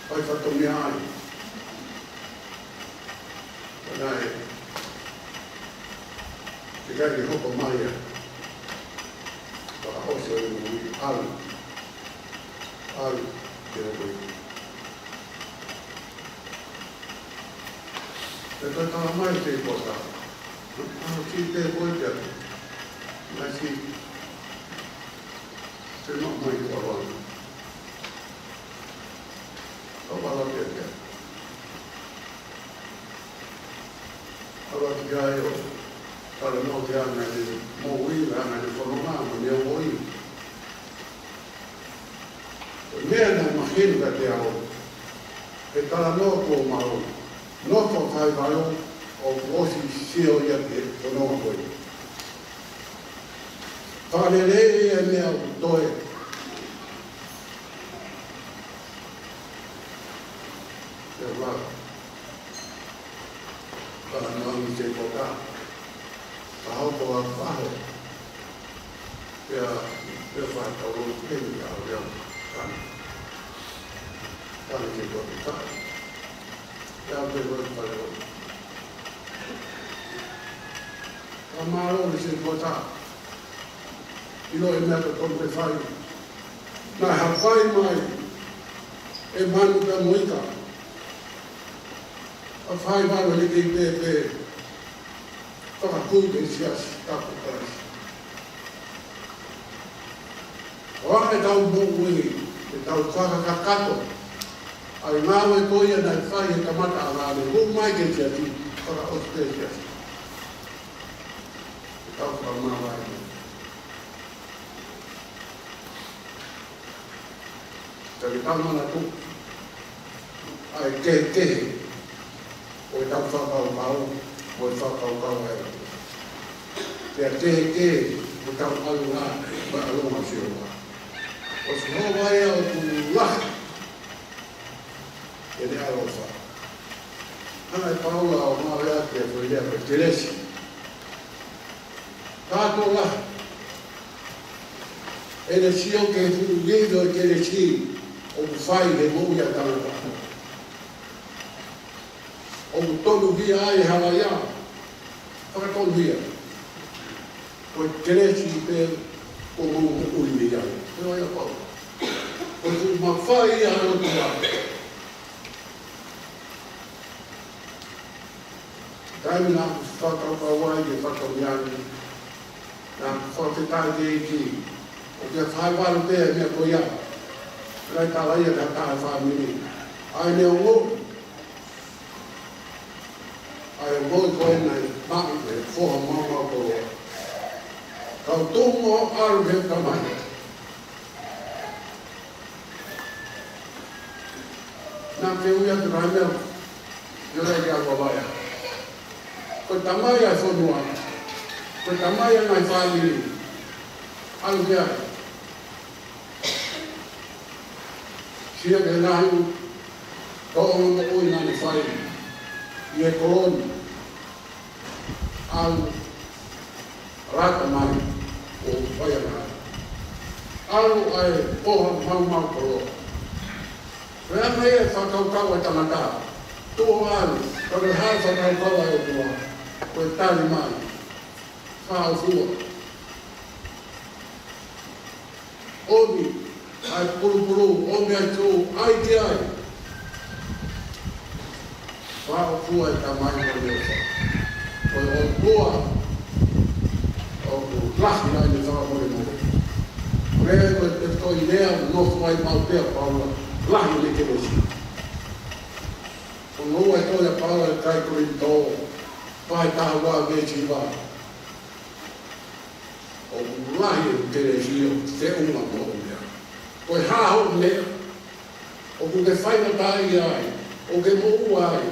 Fai fatongia ai. Naʻe, ʻikai ke hoko mai ia. Fakaʻosi ʻo e moʻui, ʻalu. ʻAlu ke hoko ia. Pea toe tala mai Seikoata. ʻAlu ki te koe te aku. Naʻe si. Te ma mai ko alo. Ko alo te te. ʻAlu atu ki ai ʻo talanoa ki ai ʻene moʻui, ʻene fononga, mo ʻene moʻui. Ko e meʻa naʻe mahino kiate au, he talanoa kuo maʻu, nofo ʻa Faivalu ʻo kuo ʻosi sio ia ki he fononga ko ē. Fakalelei e meʻa ʻoku toe. Pea ʻalu. Talanoa ange Seikoata. Ka hoko ʻa Fahe. Pea, pea fai tau lotu peni ka au ia. Kani. Kani Seikoata. Pea pea lotu pale lotu. Ka mālō ʻe Seikoata. ʻIlo e meʻa ko tonu ke fai. Naʻe hafai mai ʻe Manu pea mo Ika. ʻA Faivalu ʻene kei pēpē. Fakakū ke siasi tapu Kalaisi. ʻO aʻu ʻetau moʻui, ʻetau fakakakato. ʻA e ngāue ko ia naʻe fai he kamataʻanga ʻo hū mai ke siasi, fakaʻosi ke siasi. ʻEtau fakamāvae. Ka ke tau manatu ʻa e kehekehe ʻo ʻetau fakakaukau, ʻo e fakakaukau ʻa e. Pea kehekehe ʻo ʻetau ʻalunga, mo e ʻalunga ʻo Sihova. ʻO Sihova ia ʻoku lahi ʻene ʻaloʻofa. Hanga ʻe Paula ʻo ngāueʻaki e foʻi lea ko e kelesi. Kātoa lahi ʻene sio ki he fuʻu lilo ʻo e kelesi ʻoku fai he moʻui ʻa e tangata. ʻOku tonuhia ai e halaia. Fakatonuhia. Ko e kelesi pē ʻoku mou moʻui mei ai. Ko ia Paula. Ko e fuʻu mafai ia ʻa e ʻOtua. Taimi naʻa ku fakakaukau ai ke fatongia ni, naʻa ku fakafetaʻi ki he ʻEiki. ʻOku ʻikai fai valu pē meʻa ko ia. Naʻe tala ia ka taha fāmili. ʻA ʻene ongo. ʻA e ongo ko ē naʻe maʻu ʻe he foha maumau koloa. Kau tumu ʻalu he tamai. Naʻa ke ui atu ʻa e meʻa, ʻio, ʻa e kia Vavaia. Ko e tamai ʻa e fonua. Ko e tamai ʻa e ngaahi fāmili. ʻAlu ki ai. Sio ki he ngaahi tōʻonga moʻui naʻa ne fai ʻi he koloni. ʻAlu lata mai ʻo fai ana. ʻAlu ʻa e foha maumau koloa. Ko e anga ia e fakakaukau ʻa e tangata. Tuʻu ʻalu, ka ko e hā e fakakaukau ʻa e ʻOtua. Ko e tali mai. Fāʻofua. ʻOmi ʻa e pulupulu, ʻomi ʻa e tū, ʻai ki ai. Fāʻofua e tamai mo e ʻofa. Ko e ʻOtua, ʻoku lahi ai ʻene fakamolemole. Ko e, ko e tefitoʻi lea, nofo ai maʻu pē ʻa Paula, lahi ʻene kelesi. Ko hono ua e tohi ʻa Paula ki he kakai Kolinitō, Vahe taha ua veesi hiva. ʻOku lahi ʻeku kelesi ʻoku feʻunga mo hoʻo meʻa. Ko e hā hoʻo meʻa ʻoku ke faingataʻaʻia ai, ʻoku ke moʻua ai,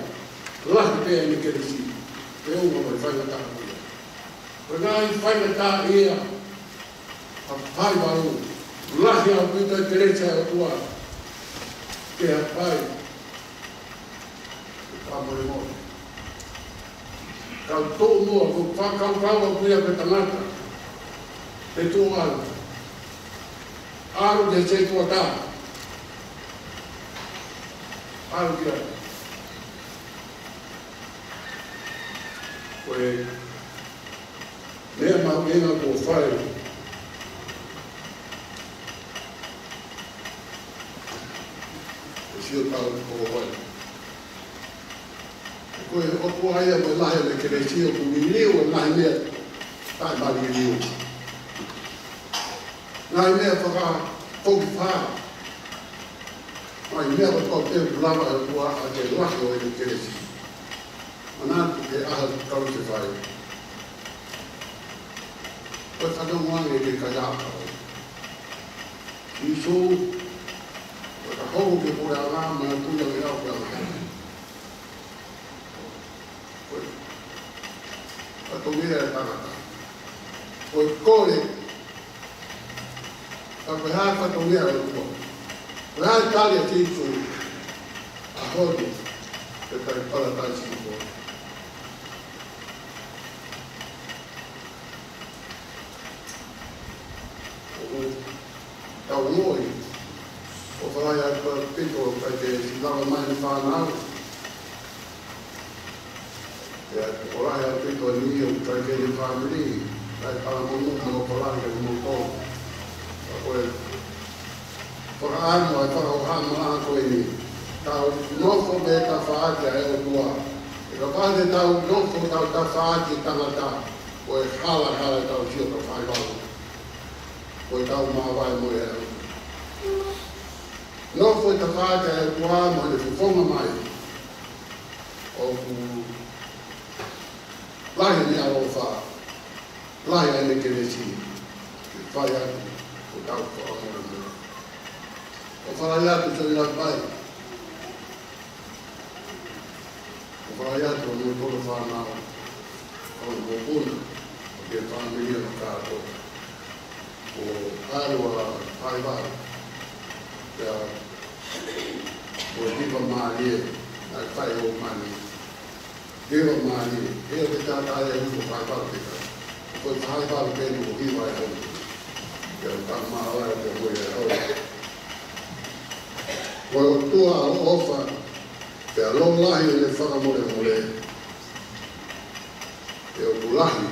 lahi pē ʻene kelesi, feʻunga mo e faingataʻaʻia. Ko e ngaahi faingataʻaʻia ʻa Faivalu, lahi ʻaupito e kelesi ʻa e ʻOtua ke hapai. Fakamolemole. Kau tō mua, ko e fakakaukau ʻaʻaku ia ko e tangata, pe tuʻu ʻalu, ʻalu ki he setuata, ʻalu ki ai. Ko e meʻa mahuʻinga kuo fai ʻe Siotau ko Vai. Ko e ʻOtua ia mo e lahi ʻene kelesi ʻoku liliu e ngaahi meʻa taʻemaliliu. Ngaahi meʻa fakafokifā. Ngaahi meʻa kotoa pē ʻoku lava ʻe he ʻOtua ʻaki e lahi ʻo ʻene kelesi. Manatu ki he ʻaho Kalusefai. Ko e fanongo ange ki he kaihaʻa ʻo Sīsū, ko e ka hoko ki he puleʻanga, manatuʻi ange ʻa e puleʻanga. Ko e fatongia ʻa e tangata. Ko e kole, ka ko e hā e fatongia ʻa e ʻOtua? Ko e hā e tali ʻa Sīsū? ʻAho ni, ke tali Palataisi mo koe. ʻOku tau ongoʻi, ʻofa lahi atu ʻaupito ʻoku ʻikai ke siʻi lava mai ʻene fānau. ʻIo, ʻofa lahi ʻaupito eni ʻoku ʻikai ke ʻi ai ʻene fāmili, kae talamonū mo ʻofa lahi kiate kimoutolu. Ka ko e fakaʻamu ʻa e fakahohaʻa malaʻa ko eni. Tau nofo mei he tafaʻaki ʻa e ʻOtua. He kapau te tau nofo tau tafaʻaki e tangata, ko e hala, hala ʻetau sio ka fai vau. Ko ʻetau māvae mo e au. Nofo ʻi he tafaʻaki ʻa e ʻOtua mo ʻene fofonga mai. ʻOku lahi ʻene ʻaloʻofa, lahi ʻene kelesi, ke fai atu ko ʻetau fakamolemole. ʻOfa lahi atu Sōlila Pai. ʻOfa lahi atu mo e kolo fānau, ʻa e mokopuna, ʻa e fāmili ʻa Makato. ʻO ʻalu ʻa Faivalu, pea mo e hiva mālie, naʻe fai ʻo mani. Hiva mālie, he ʻoku ke tātā e hiva Faivalu te kai. Ko e Faivalu ke nu hiva e hau. Pea u ka mālai pea mo e hau. Ko e ʻOtua ʻofa, pea lahi ʻene fakamolemole. He ʻoku lahi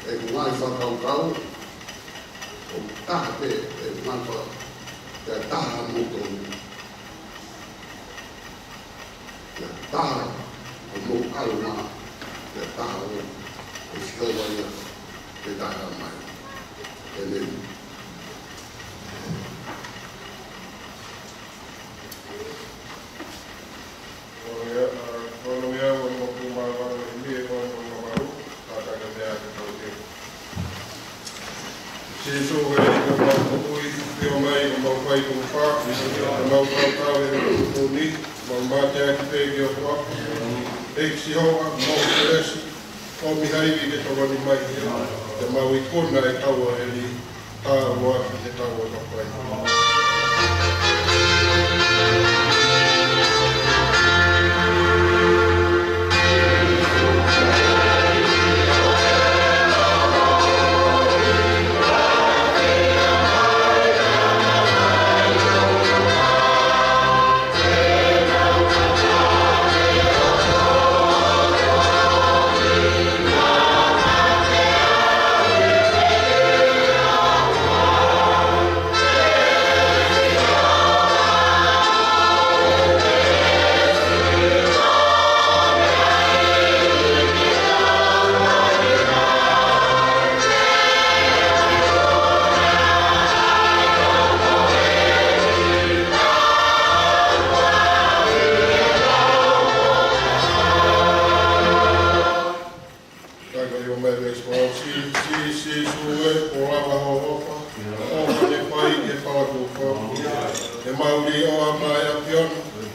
ʻeku ngaahi fakakaukau, ʻoku taha pē ʻeku ngaahi fakakaukau, pea taha mo tonu. Pea taha homou ʻalunga, pea taha ʻo, ʻo Sihova ia, pea taha mai. ʻĒmeni. Sīsū, ʻe ʻikai ke mau moʻui, ʻio mai, ʻo mau fai ʻoku fā, ʻo mau tautau ʻi he tuʻutuʻuni, mau mateaki pē ki ho ʻapi. ʻEiki Sihova, mau kelesi, ʻomi ha ivi ke tokoni mai, ke mau ikuna e taua heli, taua ki he taua kapai.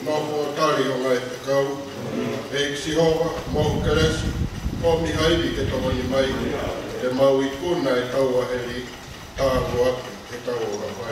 Nofo ʻo tali ho ngaahi fekau. ʻEiki Sihova, mo hoʻo kelesi, ʻomi ha ivi ke tokoni mai, ke mau ikuna ʻetau ʻahiʻahi, tāpuaki ʻetau ʻofa.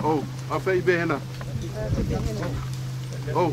ʻOu, ʻafeʻi pē hena. ʻOu.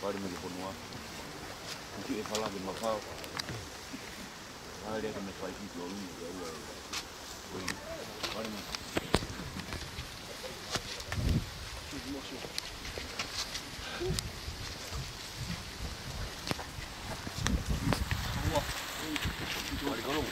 Pali mele fonua. Kuki e fala ke mafao. Pali ke me fai ki tolu ni ke ua e. Oi. Pali mele. Pali kolo.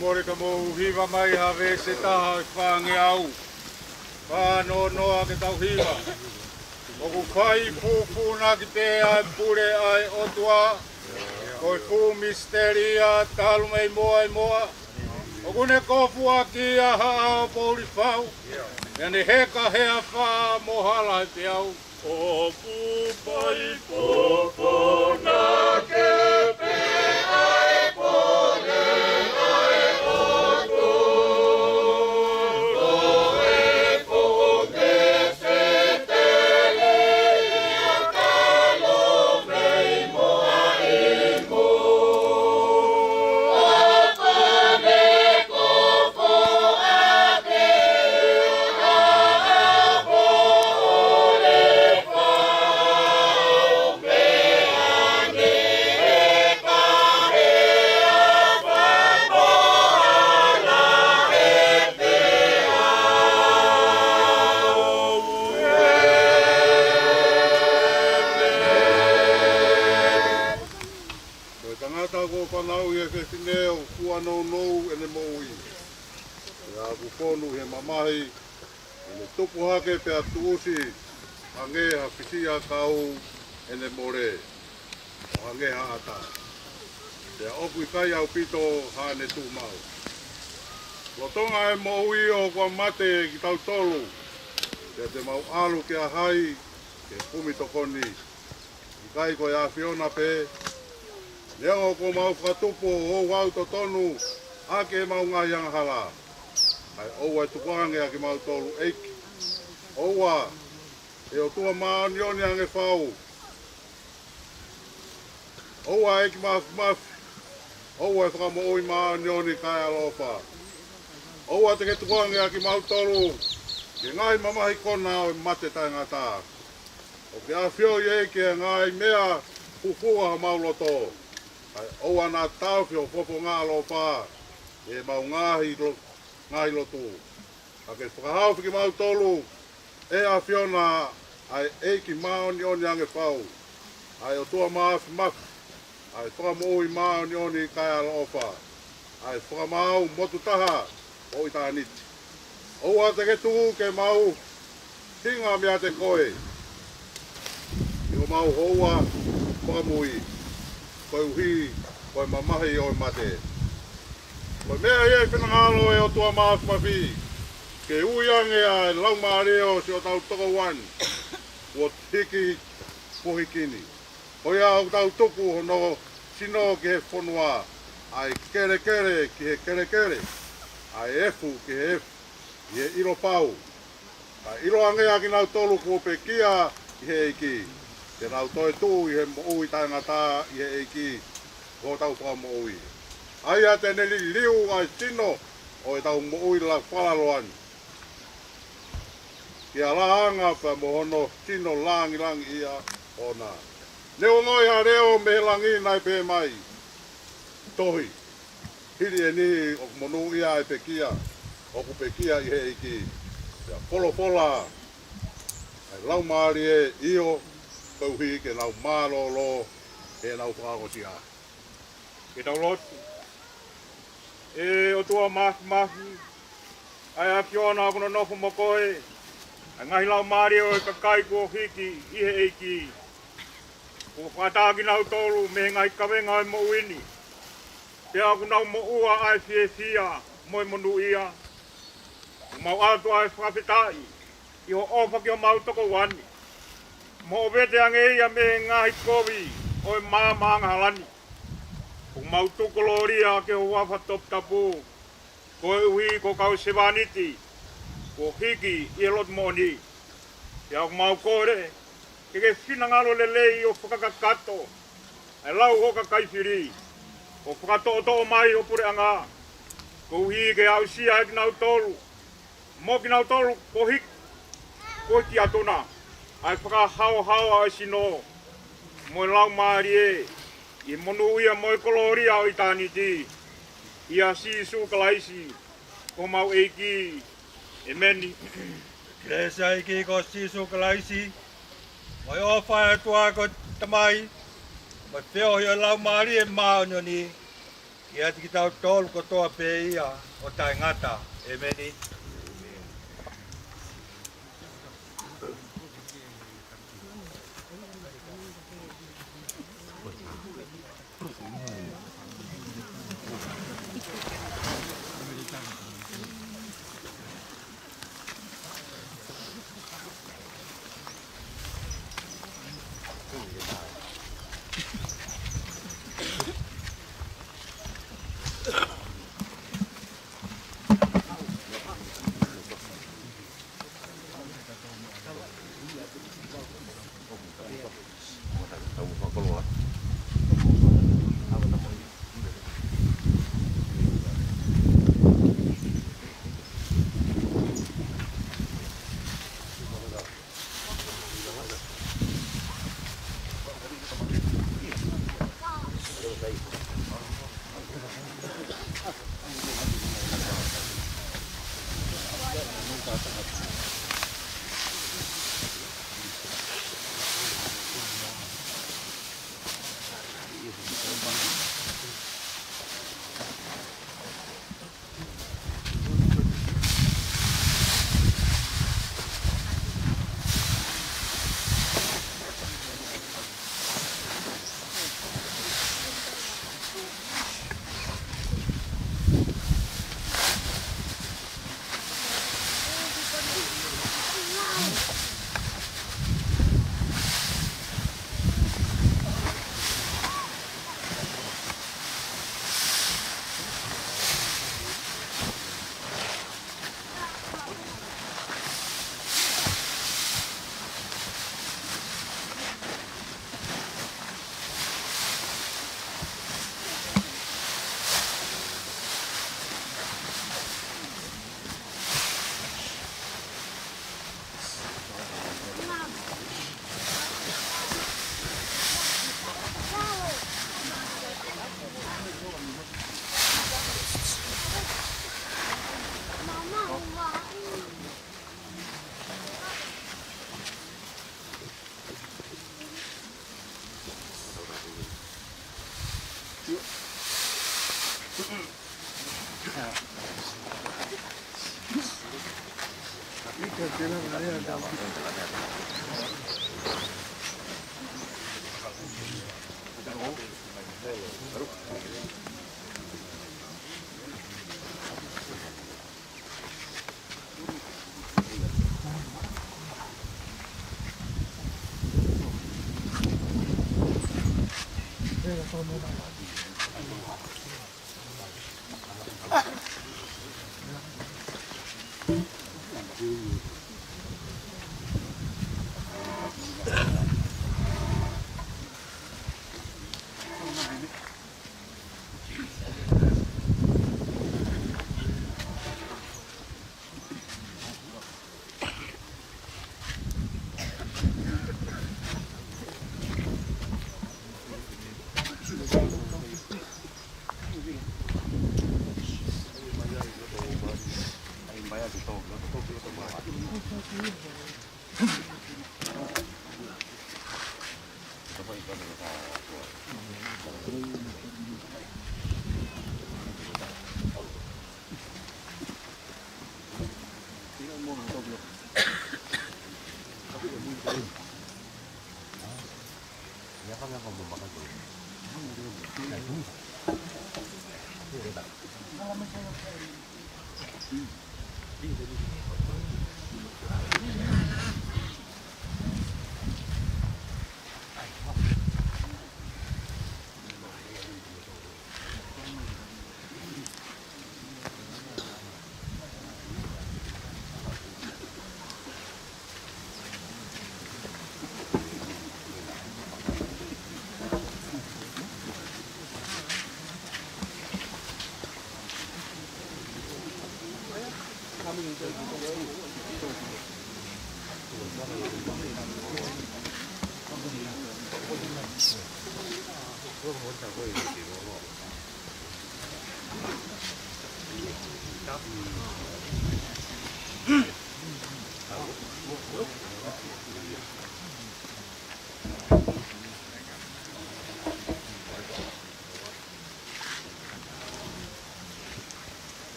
Mole ka mou hiva mai ha veesi ʻe taha ʻo e fāngeau. Fānonoa ke tau hiva. ʻOku fai fufūnaki pē ʻa e pule ʻa e ʻOtua. Ko e fuʻu misiteli ia talu mei muʻa ʻi muʻa. ʻOku ne kofuʻaki ʻa Haʻa ʻo Pouli Fau. ʻIa ne heka he afā mo hala he peau. ʻOku fai fufūnaki pē ʻa e pule ʻa e ʻOtua. Ko e fuʻu misiteli ia talu mei muʻa ʻi muʻa. ʻOku ne kofuʻaki ʻa Haʻa ʻo Pouli Fau. Pea ne ʻOku fonu he mamahi, ʻene tupu hake pea tuʻusi, hangē ha fisiʻiʻakau ʻene mole, ʻo hangē ha ʻata. Pea ʻoku ʻikai ʻaupito haʻane tuʻu maʻu. Lolotonga e moʻui ʻoku mate kitautolu, pea te mau ʻalu kia hai ke kumi tokoni? ʻIkai ko e ʻAfiona pē? Neongo kuo mau fakatupu ʻo ouau totonu ʻaki ʻemau ngaahi angahala, kae ʻoua ʻe tukuange ʻa kimautolu, ʻEiki. ʻOua, ʻe ʻOtua māʻoniʻoni ange fau. ʻOua, ʻEiki Māfimafi. ʻOua, ʻe Fakamoʻui māʻoniʻoni kae ʻaloʻofa. ʻOua te ke tukuange ʻa kimautolu ki he ngaahi mamahi kona ʻo e mate taʻengata. ʻOku ke ʻafioʻi, ʻEiki, ʻa e ngaahi meʻa fufū ʻa homau loto, kae ʻoua naʻa taʻofi ho fofonga ʻaloʻofa ʻi heʻemau ngaahi lo-, ngaahi lotu. Ka ke fakahaofi kimautolu, ʻe ʻAfiona, ʻa e ʻEiki māʻoniʻoni ange fau, ʻa e ʻOtua Māfimafi, ʻa e Fakamoʻui māʻoniʻoni kae ʻaloʻofa, ʻa e Fakamaau motu taha ʻo ʻitāniti. ʻOua te ke tuku ke mau hinga meiate koe ʻi homau houa fakamui, koeʻuhi ko e mamahi ʻo e mate. Ko e meʻa ia ʻi he finangalo ʻo e ʻOtua Māfimafi, ke ui ange ʻa e laumālie ʻo siʻotau tokoua ni kuo hiki, kuo hiki ni. Ko ia ʻoku tau tuku hono sino ki he fonua, ʻa e kelekele ki he kelekele, ʻa e efu ki he efu, ʻi he ʻilo pau. Kae ʻiloange ʻa kinautolu kuo pekia ʻi he ʻEiki, te nau toetuʻu ʻi he moʻui taʻengata ʻi he ʻEiki, ko hotau Fakamoʻui. ʻA ia te ne liliu ʻa e sino ʻo ʻetau moʻui la-, fakalaloa ni, ki ha laʻanga pea mo hono sino langilangiʻia ʻoʻona. Ne u ongoʻi ha leʻo mei he langi naʻe pehē mai, Tohi, hili ʻeni ʻoku monūʻia ʻa e pekia, ʻoku pekia ʻi he ʻEiki. Pea folofola ʻa e Laumālie, ʻio, koeʻuhi ke nau mālōlō heʻenau fakaongosia. Ke tau lotu. ʻE ʻOtua Māfimafi, ʻa e ʻAfiona, ʻoku nonofo mo koe ʻa e ngaahi laumālie ʻo e kakai kuo hiki ʻi he ʻEiki. Kuo fakaʻatā kinautolu mei he ngaahi kavenga ʻo e moʻui ni, pea ʻoku nau moʻua ʻa e fiefia mo e monūʻia. ʻOku mau ʻatu ʻa e fakafetaʻi ʻi hoʻo ʻofa ki homau tokoua ni, mo hoʻo vete ange ia mei he ngaahi kovi ʻo e maama angahala ni. ʻOku mau tuku kolōlia ki ho huafa toputapu, koeʻuhi ko e kau sevāniti kuo hiki ʻi he lotu moʻoni. Pea ʻoku mau kole ke ke finangalo lelei ʻo fakakakato ʻa e lau ʻo ho kakai fili, ʻo fakatoʻotoʻo mai ho puleʻanga, koeʻuhi ke aʻusia ʻe kinautolu mo kinautolu kuo hiki, kuo hiki atu na, ʻa e fakahaohaoa ʻo e sino mo e laumālie ʻi he monūʻia mo e kolōlia ʻo ʻitāniti, ʻia Sīsū Kalaisi ko homau ʻEiki. ʻEmeni. Kelesi ʻa e ʻEiki ko Sīsū Kalaisi, mo e ʻofa ʻa e ʻOtua ko e Tamai, mo e feohi ʻo e Laumālie Māʻoniʻoni, ʻiate kitautolu kotoa pē ia ʻo taʻengata. ʻEmeni.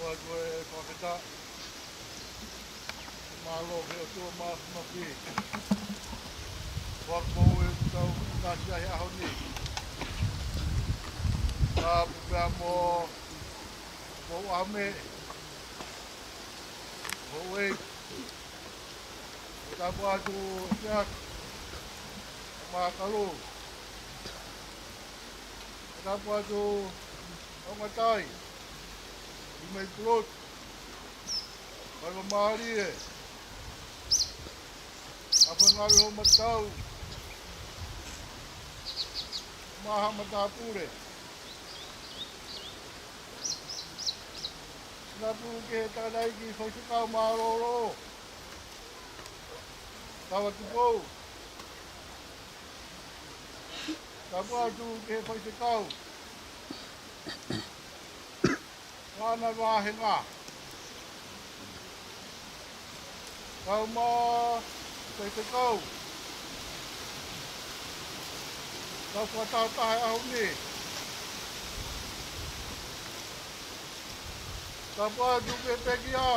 Ko e, ko e fakafetaʻi. Mālō ki he ʻOtua Māfimafi. Ko e ʻaho ʻoku tau ngāueʻaki ai he ʻaho ni. Ka pupea mo, mo ame. Mo e. Tapu atu, ʻEiki. Mākalo. Tapu atu ʻa Ongatai, ʻi mei Pulotu, Vaimamālie, ʻa Fengari Homatau, Maha Matapule. Tapu ki he tangataʻeiki faifekau mālōlō, Tava Tupou. Tapu atu ki he faifekau, Vana Vahenga. Kau mo e faifekau, kau fakatahataha he ʻaho ni. Tapu atu ki he pekia.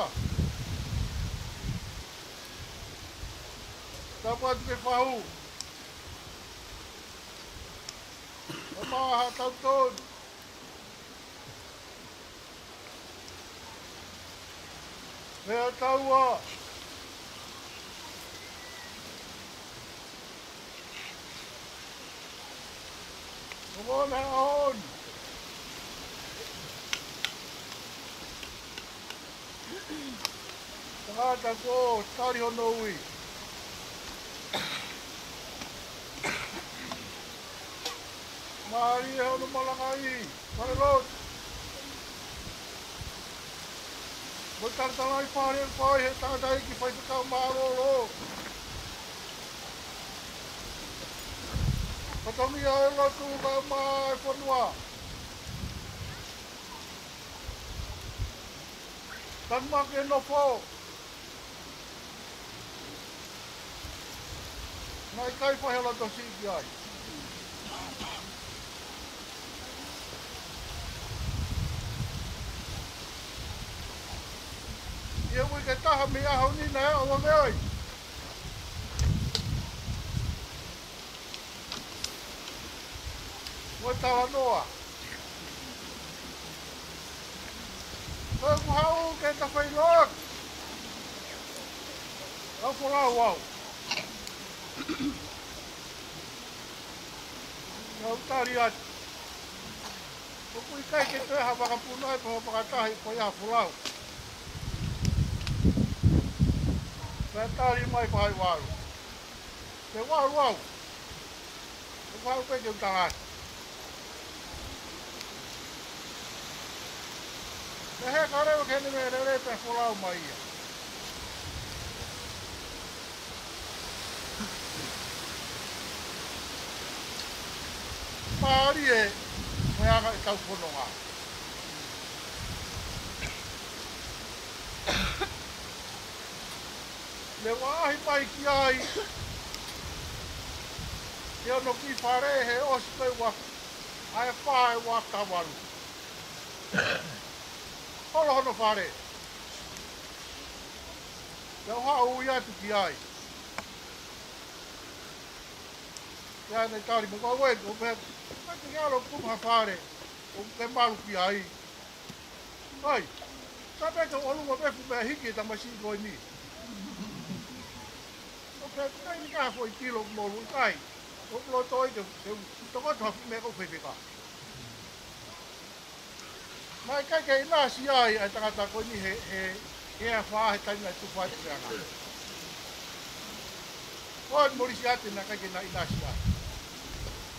Tapu atu ki he fahu. Tapu atu ki he tautonu. Meʻa taua. Ko e ʻaho ni. Tangata kuo tali hono ui. Mālie hono malangaʻi falelotu. Mo e talatalaifale fai he tangataʻeiki faifekau mālōlō. Fatongia e lotu kae ʻumaʻā e fonua. Tanumaki e nofo. Naʻe ʻikai fai ha loto siʻi ki ai. ʻI he uike taha mei he ʻaho ni naʻe ʻoange ai. Mo e talanoa. Ko ʻeku haʻu ke ta fai lotu. Kau folau au. Kau tali atu. ʻOku ʻikai ke toe ha vakapuna ai pe ha fakataha ko ia folau. Pea tali mai ko hai valu. Ke valu au. ʻOku haʻu pē ke u tala atu. Pea heka leva ke ne meʻa lelei pea folau mai ia. Mālie e meʻa ʻa e tau fononga. Ne u ʻaʻahi mai ki ai, ʻi hono kiʻi fale he ʻosi pē ua, ʻa e fā ʻe ua taha valu. Holo hono fale. Pea u haʻu ui atu ki ai. Pea ne tali mai ko au ē, ʻo pehē, ʻikai te ke ʻalu ʻo kumi ha fale ʻoku ke malu ki ai. ʻAi, ka pehē ke u ʻalu mo pē fuʻu meʻa hiki e tamasiʻi ko eni. ʻO pehē, ʻikai ni ka ha foʻi kilo molu ʻikai. ʻOku loto ai ke, ke u tokoto ha fuʻu meʻa ko faifekau. Naʻe ʻikai ke ʻinasi ai ʻa e tangata ko eni he, he, he afā he taimi naʻe tufa ai e puleʻanga. Ko e moli siate naʻe ʻikai ke na ʻinasi ai.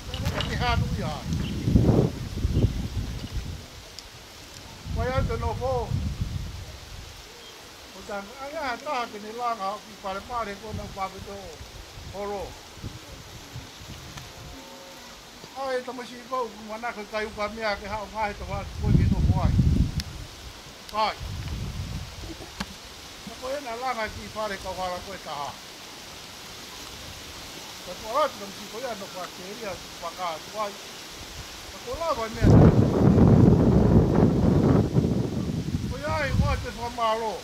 Naʻe ʻikai ke hanu ia ai. Ko ia te nofo. ʻO tanga, ʻa ia ha taha ke ne langa ʻo ki palepale ko na pāpetō holo. ʻAi, tamasiʻi ko ʻoku manako kai uka meʻa ke haʻu ngaahi tau atu ko e ke nofo ai. ʻAi. Ka ko ena langa ki fale kauhala ko e taha. Ka ko atu tamasiʻi ko ia nofo ʻAositelēlia, faka atu ai. Ka ko lava meʻa. Ko ia ai, ʻoatu e fakamālō.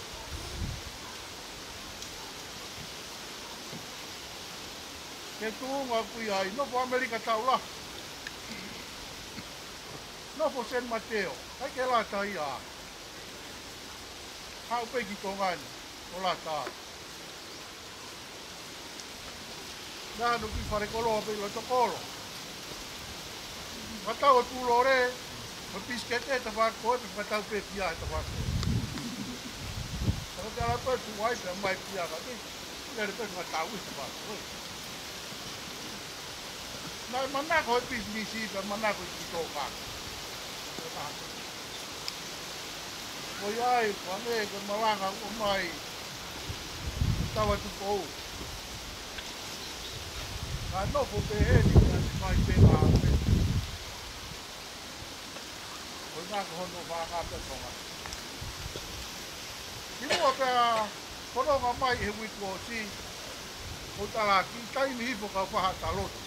Ke tuʻunga ʻoku ʻi ai, nofo ʻAmelika Taula. Nofo San Mateo, ʻikai ke lata ia. Haʻu pē ki Tonga ni, ʻo lata. Naʻa nau ki falekoloa pē ʻi loto kolo. Fakatau ʻa e pulole, mo e pisikete he tafaʻaki ko ē, pea fakatau pē pia he tafaʻaki ko ē. Fakatau pē tuʻu ai pea mai pia ka ni, lele pē fakatau ʻi he tafaʻaki ko ē. Naʻe manako e pisinisi pea manako e kitokanga. Ko ia ai, ko ʻene, ko e malanga ʻoku ʻomai, ko Tauatupou. Ka nofo pē heni, ka ne fai pē ngā pē. Ko e ngā ko hono fānau pē Tonga. Kimuʻa pea fononga mai he uike kuo ʻosi, ʻo tala ki taimi hifo ka faha talotu.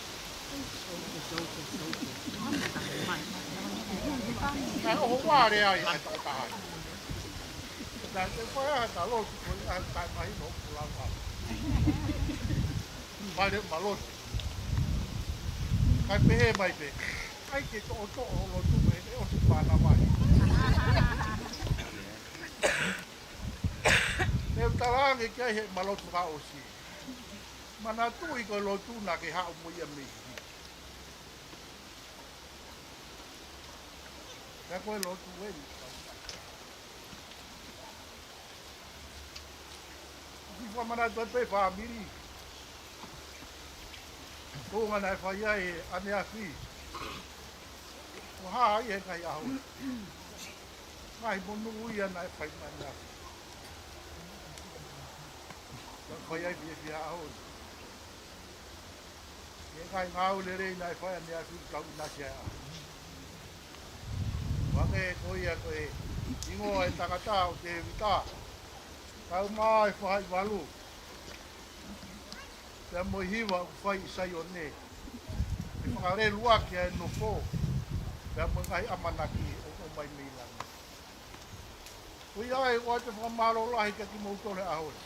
Naʻe ʻohovale ai ʻa e tautaha. Naʻe te fai ʻa e talotu ko ia ʻa e taʻemahi no pulanga. Fale malotu. Kae pehē mai pē. ʻAi ke toʻotoʻo ʻo lotu pē, ʻe ʻosi pānavai. Te u talaange ki ai he malotu ka ʻosi. Manatuʻi ko e lotu naʻa ke haʻu mo ia mei heni. Ka ko e lotu eni. Ki fakamanatu ai pē fāmili. Ko e ngaahi naʻe fai ai ʻaneafi. Ko e hā ia he ngaahi ʻaho. Ngaahi monū ia naʻe fai mai ʻaneafi. Naʻe fai ai fiefia ʻaho. Ko e ngaahi ngāue lelei naʻe fai ʻaneafi ʻoku tau ʻinasi ai ʻaho. Hangē ko ia ko e hingoa ʻo e tangata ʻo Tēvita. Kau mai faʻahi valu. Pea mo e hiva ʻoku fai ʻi Saione. ʻE fakalelu ʻaki ʻa e nofo. Pea mo e ngaahi ʻamanaki ʻoku ʻomai mei langi. Ko ia ai, ʻoatu e fakamālō lahi kiate kimoutolu he ʻaho ni.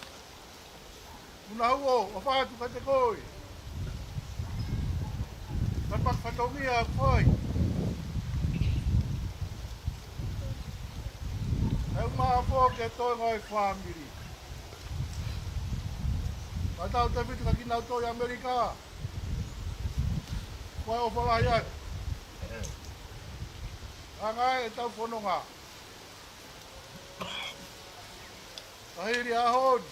Muna huo, ʻofa atu kiate koe. Ka paku fatongia ʻoku fai. He ʻoku maʻa foki e toenga ʻo e fāmili. Ka tau te fitu ka kinautolu ʻi ʻAmelika. Ko e ʻofa lahi atu. Hanga ai ʻetau fononga. Ka hili ʻaho ni.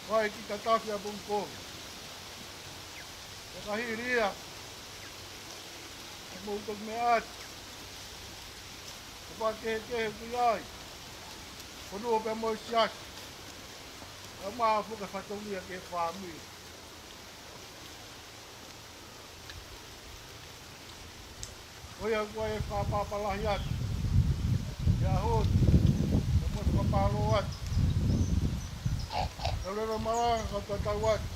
Ko e kiʻi tatafi ʻa Pongipongi. Ka hili ia. Ka mou toki meʻa atu. Ko e fakakehekehe ʻoku ʻi ai. Ko e nofo pē mo e siasi. Ka maʻa foki e fatongia ki he fāmili. Ko ia ʻoku ʻai e fakaʻapaʻapa lahi atu. Ia hot. Ka mo e fakamālō atu. Ka lele malanga ka tatau atu.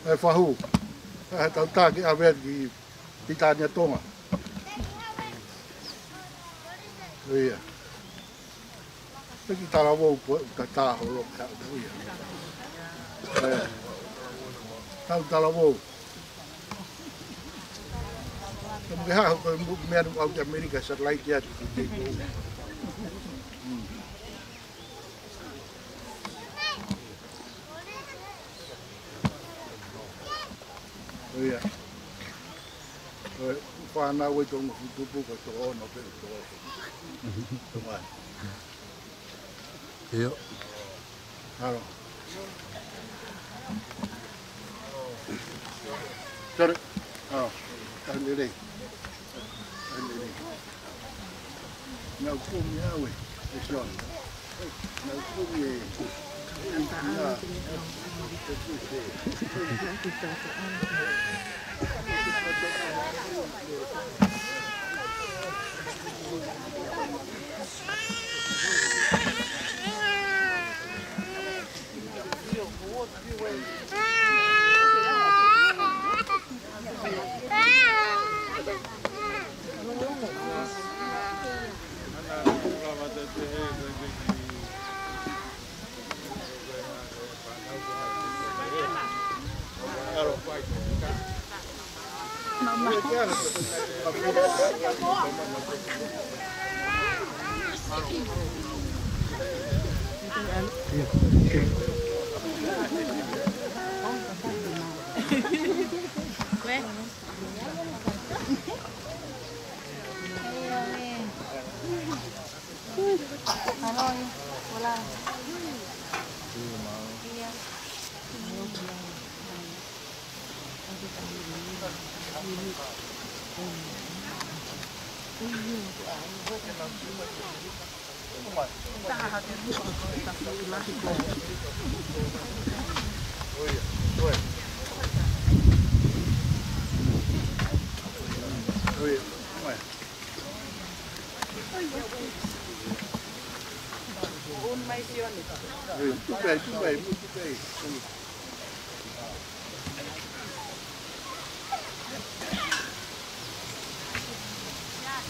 ʻE fahu. ʻE tau taki ʻave ki Pilitānia Tonga. Ia. Peki talavou ko e tatā holo ka ia. ʻE. Tau talavou. Ka mo ke haʻu ko e mo-, meʻa ʻoku ʻalu ki ʻAmelika, satellite atu ki te ko. Mm. ʻIo. Ko e fānau ʻe tolungofulu tupu, ko e toko ono pē ʻoku toko. Toko. ʻIo. Halo. Sorry. Oh, lele. Lele. Nau kumi au ē, ē John. Nau kumi ē.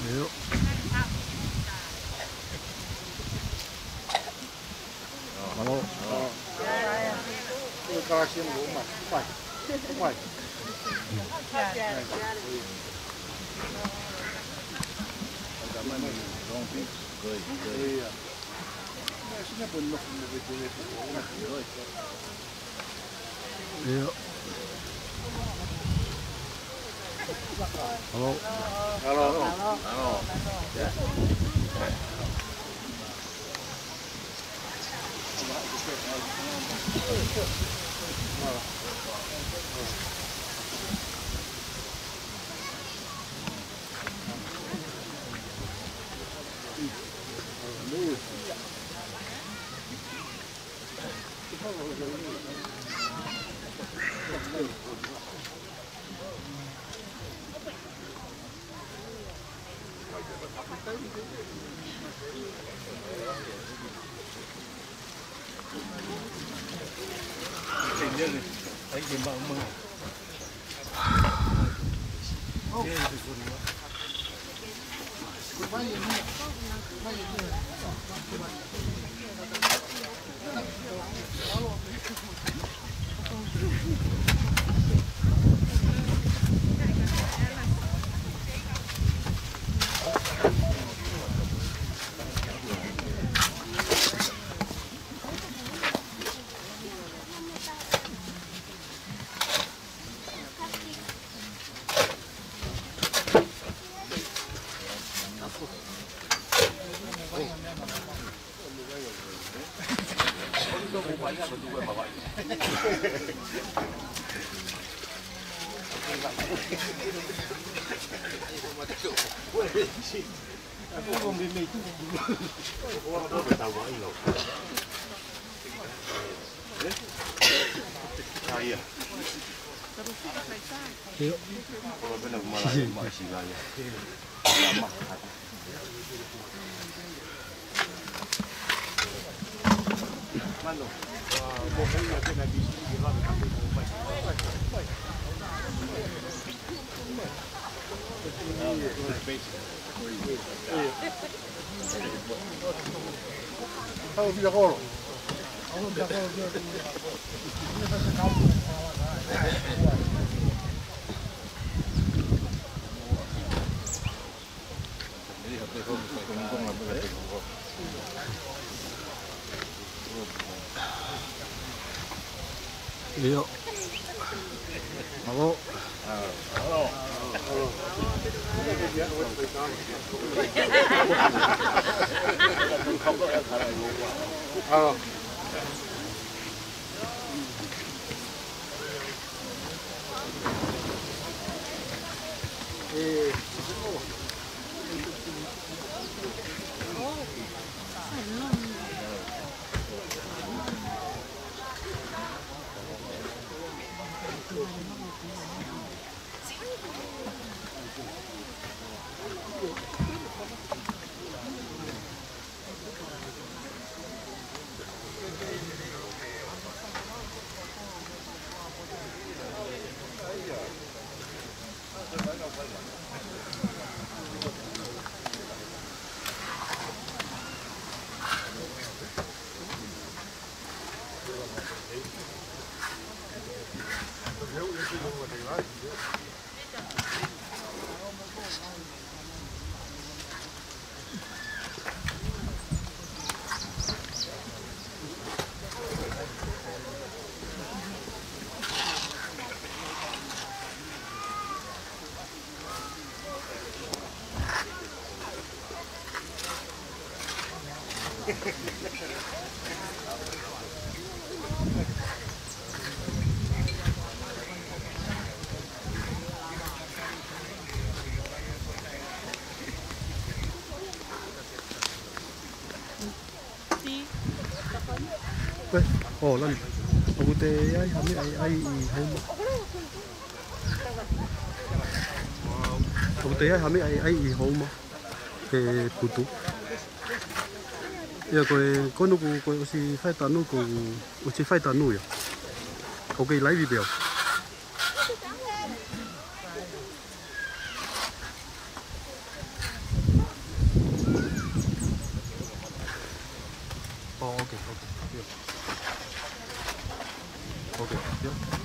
ʻIo. Halo. Mai, mai. Good, good. ʻIo. Halo. Halo. Halo. ʻIo. Mālō. Pea, ʻo, Lani. ʻOku te ʻai ha meʻa ʻe ʻai ʻi Houma? ʻOku te ʻai ha meʻa ʻe ʻai ʻi Houma he putu? ʻIa, ko e, ko eni kuo, kuo ʻosi fai tanu, kuo ʻosi fai tanu ia. ʻOku kei laivi pē au. Oh, okay, okay. Yeah. Okay, yeah.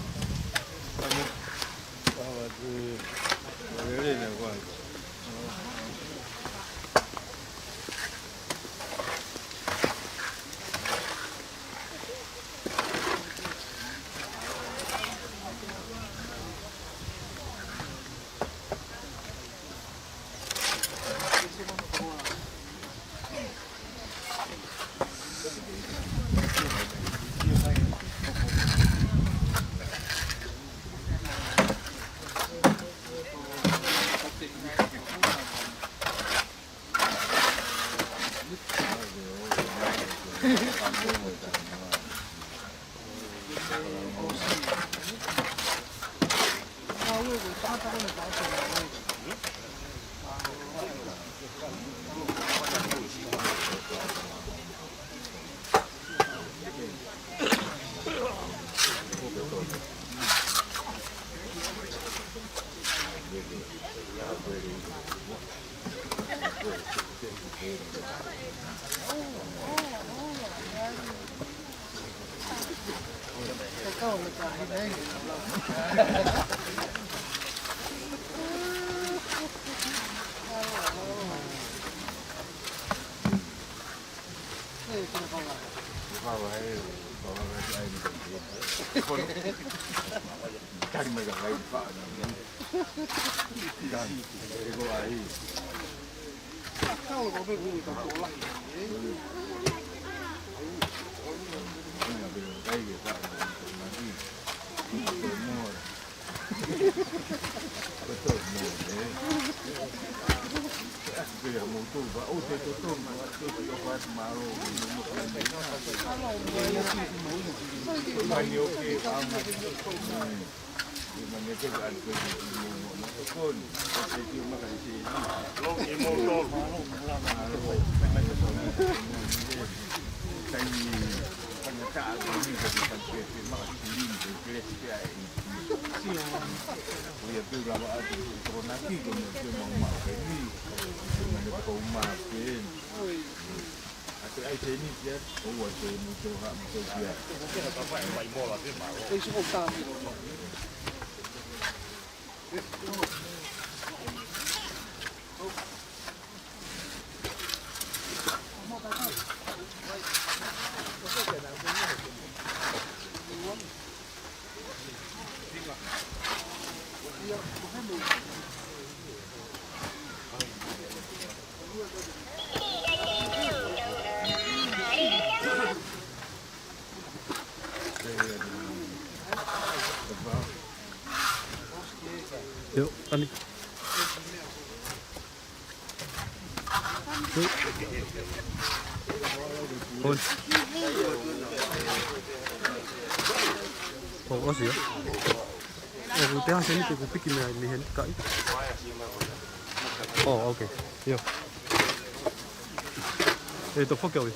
Hoi. ʻO, ʻosi, ē? ʻOku te hā seni te ku piki mea ni hen kai. ʻO, okay. ʻIo. ʻE, to foke au.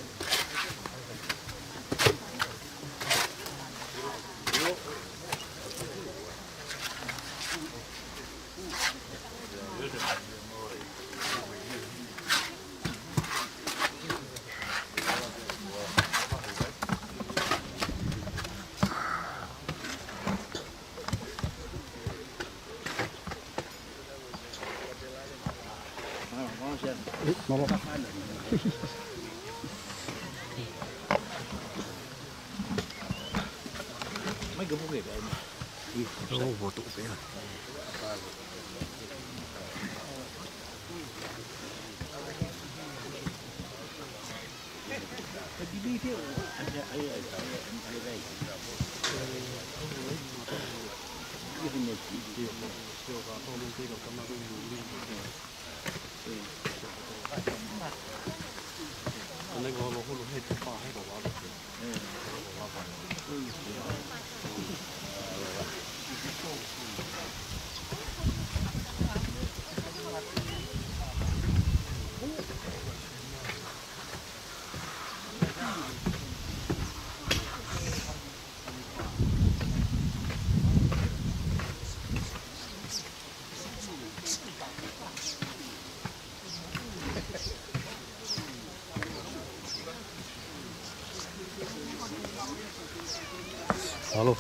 Halo.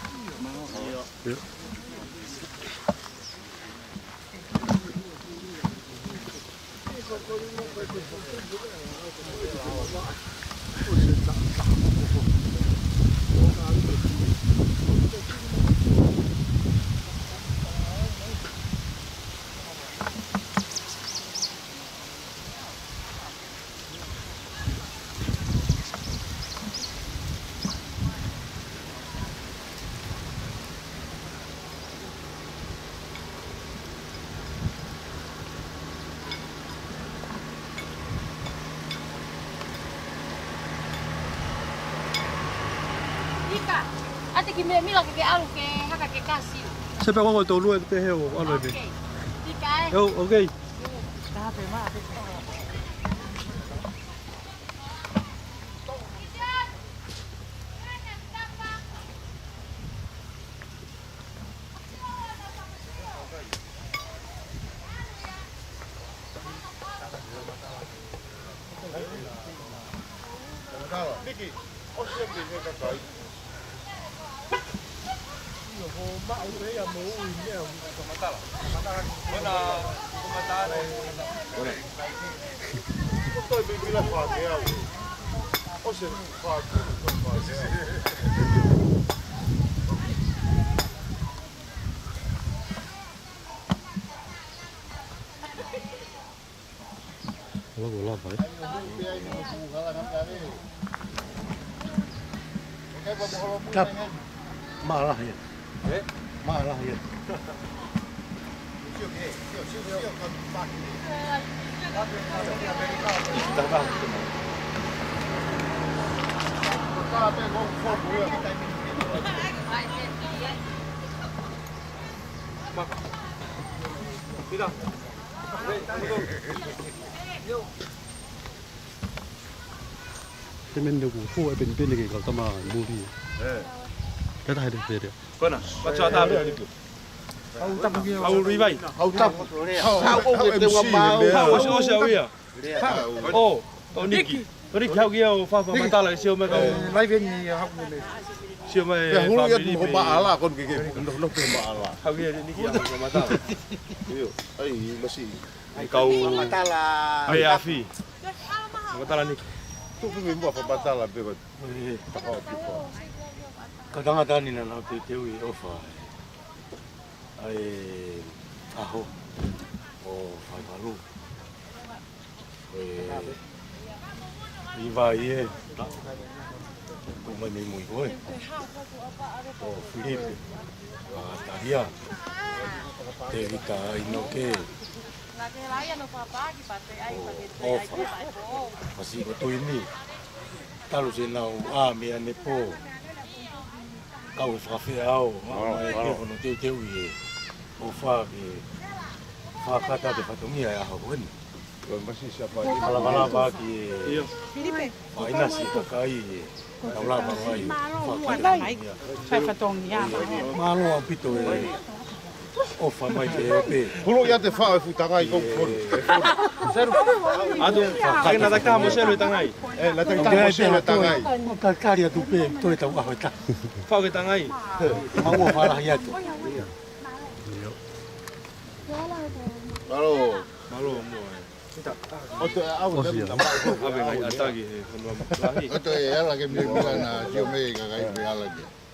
ʻIo. Ika, ʻate ki mea mila ke ke ʻalu ke haka ke kasi. Se pe ko tolu e te he o ʻalu e pe. Okay. Ika e. Oh, okay. Taha pe ma, ʻate. Hala ko lava, ē? Tap. Mālahi ē. Ē? Mālahi ē. Te meni ku fo e penipeni ke kau tama muli. Ē. Kata hai te te. Kona, what's up, Tabe? Au tapu ki au. Au rivai. Au tapu. Au, au, au, te ua M C mau. Au, au, au, au ia. ʻO, ʻo Niki. ʻO Niki, haʻu ki au fakamatala, sio mai kau. Ē, live ni haʻu mai. Sio mai. Pea hulu ia fāmili ki ho maʻala, ko eni ke ke, no, no, ki ho maʻala. Haʻu ki Niki, haʻu fakamatala. ʻIo, ai, masi. Ai, kau. Fakamatala. Ai, afi. Fakamatala Niki. Tuku mi mua fakamatala, pe ko. Ē. Taha o kipa. Ka tangata ni naʻa nau teuteu ʻi ʻofa. ʻA e ʻaho ʻo Faivalu. ʻE, ʻi vai ē. Ko mai mei mui koe. Ko Filipe. Ko Atalia. Tevita Inoke. Ko Ofa. Pasi ko Tuini. Talu se nau a mea ne po. Kau e fakafeʻao. Mālō, mālō. Hono teuteu ʻe Ofa ke fakata ke fatongia e ʻaho ko eni. Ko e masi sa fai. Malamalama ki e. Io. Filipe. Faʻinasi kakai e. Tau lava mai. Mālō, mālō. Fai fatongia. Mālō ʻaupito e. Ofa mai ke ope. Pulu ia te fao e futangai ko fon. Seru. Atu, kai na taka mo seru e tangai. E, na taka mo seru e tangai. Mo kakari atu pē, toe tau ʻaho e ta. Fao ke tangai. Mau o falahi atu. Mālō. Mālō, mo e. ʻOto e au, ʻave ngai ʻataki he fonua lahi. ʻOto e ala ke mila mila na, sio mei kakai pe ala ke.